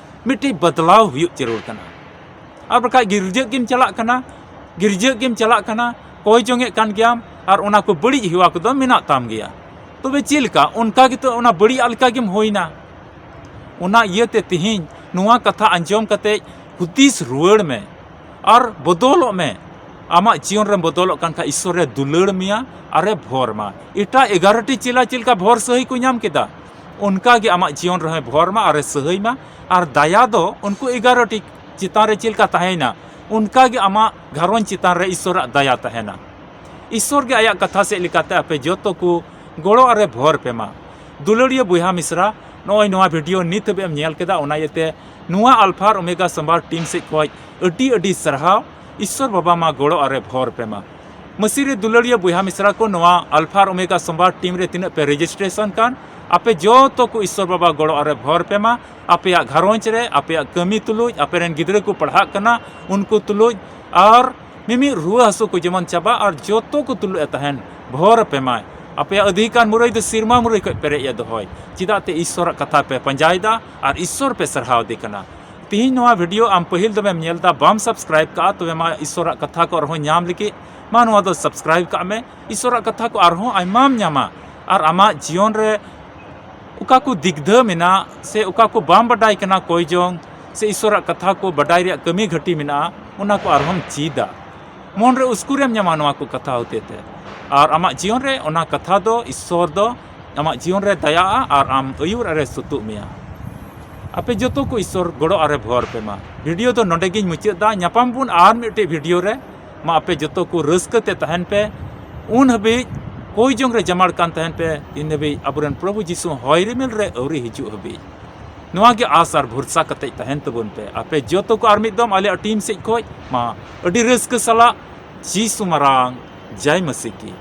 ᱢᱤᱫᱴᱮᱡ ᱵᱟᱫᱞᱟᱣ ᱦᱩᱭᱩᱜ ᱡᱟᱹᱨᱩᱲ ᱠᱟᱱᱟ᱾ ᱟᱨ ᱵᱟᱠᱷᱟᱡ ᱜᱤᱨᱡᱟᱹ ᱜᱮᱢ ᱪᱟᱞᱟᱜ ᱠᱟᱱᱟ, ᱜᱤᱨᱡᱟᱹ ᱜᱮᱢ ᱪᱟᱞᱟᱜ ᱠᱟᱱᱟ, ᱠᱚᱭ ᱡᱚᱝᱮᱫ ᱠᱟᱱ ᱜᱮᱭᱟᱢ, ᱟᱨ ᱚᱱᱟ ᱠᱚ ᱵᱟᱹᱲᱤᱡ ᱦᱮᱣᱟ ᱠᱚᱫᱚ ᱢᱮᱱᱟᱜ ᱛᱟᱢ ᱜᱮᱭᱟ᱾ ᱛᱚᱵᱮ ᱪᱮᱫ ᱞᱮᱠᱟ? ᱚᱱᱠᱟ ᱜᱮᱛᱚ ᱚᱱᱟ ᱵᱟᱹᱲᱤᱡ ᱟᱜ ᱞᱮᱠᱟ ᱜᱮᱢ ᱦᱩᱭᱱᱟ᱾ ᱚᱱᱟ ᱤᱭᱟᱹᱛᱮ ᱛᱤᱦᱤᱧ ᱱᱚᱣᱟ ᱠᱟᱛᱷᱟ ᱟᱸᱡᱚᱢ ᱠᱟᱛᱮ ᱦᱩᱫᱤᱥ ᱨᱩᱣᱟᱹᱲ ᱢᱮ ᱟᱨ ᱵᱚᱫᱚᱞᱚᱜ ᱢᱮ᱾ ᱟᱢᱟᱜ ᱡᱤᱭᱚᱱ ᱨᱮᱢ ᱵᱚᱫᱚᱞᱚᱜ ᱠᱟᱱ ᱠᱷᱟᱡ, ᱤᱥᱥᱚᱨᱮ ᱫᱩᱞᱟᱹᱲ ᱢᱮᱭᱟ ᱟᱨᱮ ᱵᱷᱚᱨ ᱢᱟ᱾ ᱮᱴᱟᱜ ᱮᱜᱟᱨᱚ ᱴᱤ ᱪᱮᱞᱟ ᱪᱮᱫ ᱞᱮᱠᱟ ᱵᱷᱚᱨ ᱥᱟᱹᱦᱟᱹᱭ ᱠᱚ ᱧᱟᱢ ᱠᱮᱫᱟ, ᱚᱱᱠᱟ ᱜᱮ ᱟᱢᱟᱜ ᱡᱤᱭᱚᱱ ᱨᱮᱦᱚᱸᱭ ᱵᱷᱚᱨ ᱢᱟ ᱟᱨᱮ ᱥᱟᱹᱦᱟᱹᱭ ᱢᱟ᱾ ᱟᱨ ᱫᱟᱭᱟ ᱫᱚ ᱩᱱᱠᱩ ᱮᱜᱟᱨᱚ ᱴᱤ ᱪᱮᱛᱟᱱ ᱨᱮ ᱪᱮᱫ ᱞᱮᱠᱟ ᱛᱟᱦᱮᱸᱭᱮᱱᱟ, ᱚᱱᱠᱟ ᱜᱮ ᱟᱢᱟᱜ ᱜᱷᱟᱨᱚᱸᱡᱽ ᱪᱮᱛᱟᱱ ᱨᱮ ᱤᱥᱥᱚᱨᱟᱜ ᱫᱟᱭᱟ ᱛᱟᱦᱮᱱᱟ᱾ ᱤᱥᱥᱚᱨ ᱜᱮ ᱟᱭᱟᱜ ᱠᱟᱛᱷᱟ ᱥᱮᱫ ᱞᱮᱠᱟᱛᱮ ᱟᱯᱮ ᱡᱚᱛᱚ ᱠᱚ ᱜᱚᱲᱚ ᱟᱨᱮ ᱵᱷᱚᱨ ᱯᱮ ᱢᱟ᱾ ᱫᱩᱞᱟᱹᱲᱤᱭᱟᱹ ᱵᱚᱭᱦᱟ ᱢᱤᱥᱨᱟ, ᱱᱚᱜᱼᱚᱭ ᱱᱚᱣᱟ ᱵᱷᱤᱰᱤᱭᱳ ᱱᱤᱛ ᱦᱟᱹᱵᱤᱡ ᱮᱢ ᱧᱮᱞ ᱠᱮᱫᱟ, ᱚᱱᱟ ᱤᱭᱟᱹᱛᱮ ᱱᱚᱣᱟ ᱟᱞᱯᱷᱟ ᱟᱨ ᱳᱢᱮᱜᱟ ᱥᱟᱢᱵᱟᱲ ᱴᱤᱢ ᱥᱮᱫ ᱠᱷᱚᱱ ᱟᱹᱰᱤ ᱟᱹᱰᱤ ᱥᱟᱨᱦᱟᱣ᱾ ᱤᱥᱥᱚᱨ ᱵᱟᱵᱟ ᱢᱟ ᱜᱚᱲᱚ ᱟᱨᱮ ᱵᱷᱚᱨ ᱯᱮ ᱢᱟ᱾ ᱢᱟᱹᱥᱤ ᱨᱮ ᱫᱩᱞᱟᱹᱲᱤᱭᱟᱹ ᱵᱚᱭᱦᱟ ᱢᱤᱥᱨᱟ ᱠᱚ, ᱱᱚᱣᱟ ᱟᱞᱯᱷᱟ ᱟᱨ ᱳᱢᱮᱜᱟ ᱥᱟᱢᱵᱟᱲ ᱴᱤᱢ ᱨᱮ ᱛᱤᱱᱟᱹᱜ ᱯᱮ ᱨᱮᱡᱤᱥᱴᱨᱮᱥᱚᱱ ᱠᱟᱱ, ᱟᱯᱮ ᱡᱚᱛᱚ ᱠᱚ ᱤᱥᱥᱚᱨ ᱵᱟᱵᱟ ᱜᱚᱲᱚ ᱟᱨᱮ ᱵᱷᱚᱨ ᱯᱮ ᱢᱟ᱾ ᱟᱯᱮᱭᱟᱜ ᱜᱷᱟᱨᱚᱸᱡᱽ ᱨᱮ, ᱟᱯᱮᱭᱟᱜ ᱠᱟᱹᱢᱤ ᱛᱩᱞᱩᱡ, ᱟᱯᱮ ᱨᱮᱱ ᱜᱤᱫᱽᱨᱟᱹ ᱠᱚ ᱯᱟᱲᱦᱟᱜ ᱠᱟᱱᱟ, ᱩᱱᱠᱩ ᱛᱩᱞᱩᱡ, ᱟᱨ ᱢᱤᱢᱤᱫ ᱨᱩᱣᱟᱹ ᱦᱟᱹᱥᱩ ᱠᱚ ᱡᱮᱢᱚᱱ ᱪᱟᱵᱟᱜ, ᱟᱨ ᱡᱚᱛᱚ ᱠᱚ ᱛᱩᱞᱩᱡ ᱮ ᱛᱟᱦᱮᱱ, ᱵᱷᱚᱨ ᱯᱮ ᱢᱟᱭ᱾ ᱟᱯᱮᱭᱟᱜ ᱚᱫᱷᱤᱠᱟᱨ ᱢᱩᱨᱟᱹᱭ ᱫᱚ ᱥᱤᱨᱢᱟ ᱢᱩᱨᱟᱹᱭ ᱠᱷᱚᱱ ᱯᱮᱨᱮᱡ ᱮ ᱫᱚᱦᱚᱭ᱾ ᱪᱮᱫᱟᱜ ᱛᱮ ᱤᱥᱥᱚᱨᱟᱜ ᱠᱟᱛᱷᱟ ᱯᱮ ᱯᱟᱸᱡᱟᱭᱮᱫᱟ ᱟᱨ ᱤᱥᱥᱚᱨ ᱯᱮ ᱥᱟᱨᱦᱟᱣ ᱮᱫᱮ ᱠᱟᱱᱟ᱾ ᱛᱤᱦᱤᱧ ᱱᱚᱣᱟ video ᱟᱢ ᱯᱟᱹᱦᱤᱞ ᱫᱚᱢᱮᱢ ᱧᱮᱞ ᱮᱫᱟ, ᱵᱟᱢ subscribe ᱠᱟᱜᱼᱟ, ᱛᱚᱵᱮ ᱢᱟ ᱤᱥᱥᱚᱨᱟᱜ ᱠᱟᱛᱷᱟ ᱠᱚ ᱟᱨᱦᱚᱸ ᱧᱟᱢ ᱞᱟᱹᱜᱤᱫ ᱢᱟ ᱱᱚᱣᱟ ᱫᱚ subscribe ᱠᱟᱜ ᱢᱮ᱾ ᱤᱥᱥᱚᱨᱟᱜ ᱠᱟᱛᱷᱟ ᱠᱚ ᱟᱨᱦᱚᱸ ᱟᱭᱢᱟᱢ ᱧᱟᱢᱟ᱾ ᱟᱨ ᱟᱢᱟᱜ ᱡᱤᱭᱚᱱ ᱨᱮ ᱚᱠᱟ ᱠᱚ ᱫᱤᱜᱽᱫᱷᱟᱹ ᱢᱮᱱᱟᱜ ᱥᱮ ᱚᱠᱟ ᱠᱚ ᱵᱟᱢ ᱵᱟᱰᱟᱭ ᱠᱟᱱᱟ ᱠᱚᱭ ᱡᱚᱝ, ᱥᱮ ᱤᱥᱥᱚᱨᱟᱜ ᱠᱟᱛᱷᱟ ᱠᱚ ᱵᱟᱰᱟᱭ ᱨᱮᱭᱟᱜ ᱠᱟᱹᱢᱤ ᱜᱷᱟᱹᱴᱤ ᱢᱮᱱᱟᱜᱼᱟ, ᱚᱱᱟ ᱠᱚ ᱟᱨᱦᱚᱸᱢ ᱪᱮᱫᱟ᱾ ᱢᱚᱱ ᱨᱮ ᱩᱥᱠᱩᱨᱮᱢ ᱧᱟᱢᱟ ᱱᱚᱣᱟ ᱠᱚ ᱠᱟᱛᱷᱟ ᱦᱚᱛᱮ ᱛᱮ᱾ ᱟᱨ ᱟᱢᱟᱜ ᱡᱤᱭᱚᱱ ᱨᱮ ᱚᱱᱟ ᱠᱟᱛᱷᱟ ᱫᱚ, ᱤᱥᱥᱚᱨ ᱫᱚ ᱟᱢᱟᱜ ᱡᱤᱭᱚᱱ ᱨᱮ ᱫᱟᱭᱟᱜᱼᱟ ᱟᱨ ᱟᱢ ᱟᱹᱭᱩᱨ ᱟᱨᱮ ᱥᱩᱛᱩᱜ ᱢᱮᱭᱟ᱾ ᱟᱯᱮ ᱡᱚᱛᱚ ᱠᱚ ᱤᱥᱥᱚᱨ ᱜᱚᱲᱚ ᱟᱨᱮ ᱵᱷᱚᱨ ᱯᱮ ᱢᱟ᱾ Video ᱫᱚ ᱱᱚᱰᱮ ᱜᱤᱧ ᱢᱩᱪᱟᱹᱫ ᱫᱟ᱾ ᱧᱟᱯᱟᱢ ᱵᱚᱱ ᱟᱨ ᱢᱤᱫᱴᱮᱡ video ᱨᱮ᱾ ᱢᱟ ᱟᱯᱮ ᱡᱚᱛᱚ ᱠᱚ ᱨᱟᱹᱥᱠᱟᱹ ᱛᱮ ᱛᱟᱦᱮᱱ ᱯᱮ᱾ ᱩᱱ ᱦᱟᱹᱵᱤᱡ ᱠᱚᱭ ᱡᱚᱝ ᱨᱮ ᱡᱟᱢᱟᱲ ᱠᱟᱱ ᱛᱟᱦᱮᱱ ᱯᱮ, ᱛᱤᱱ ᱦᱟᱹᱵᱤᱡ ᱟᱵᱚᱨᱮᱱ ᱯᱨᱚᱵᱷᱩ ᱡᱤᱥᱩ ᱦᱚᱭ ᱨᱤᱢᱤᱞ ᱨᱮ ᱟᱹᱣᱨᱤ ᱦᱤᱡᱩᱜ ᱦᱟᱹᱵᱤᱡ᱾ ᱱᱚᱣᱟ ᱜᱮ ᱟᱥ ᱟᱨ ᱵᱷᱚᱨᱥᱟ ᱠᱟᱛᱮ ᱛᱟᱦᱮᱱ ᱛᱟᱵᱚᱱ ᱯᱮ᱾ ᱟᱯᱮ ᱡᱚᱛᱚ ᱠᱚ ᱟᱨ ᱢᱤᱫ ᱫᱚᱢ ᱟᱞᱮᱭᱟᱜ team ᱥᱮᱫ ᱠᱷᱚᱡ ᱢᱟ ᱟᱹᱰᱤ ᱨᱟᱹᱥᱠᱟᱹ ᱥᱟᱞᱟᱜ ᱡᱤᱥᱩ ᱢᱟᱨᱟᱝ ᱡᱟᱭ ᱢᱟᱹᱥᱤ ᱠᱤ᱾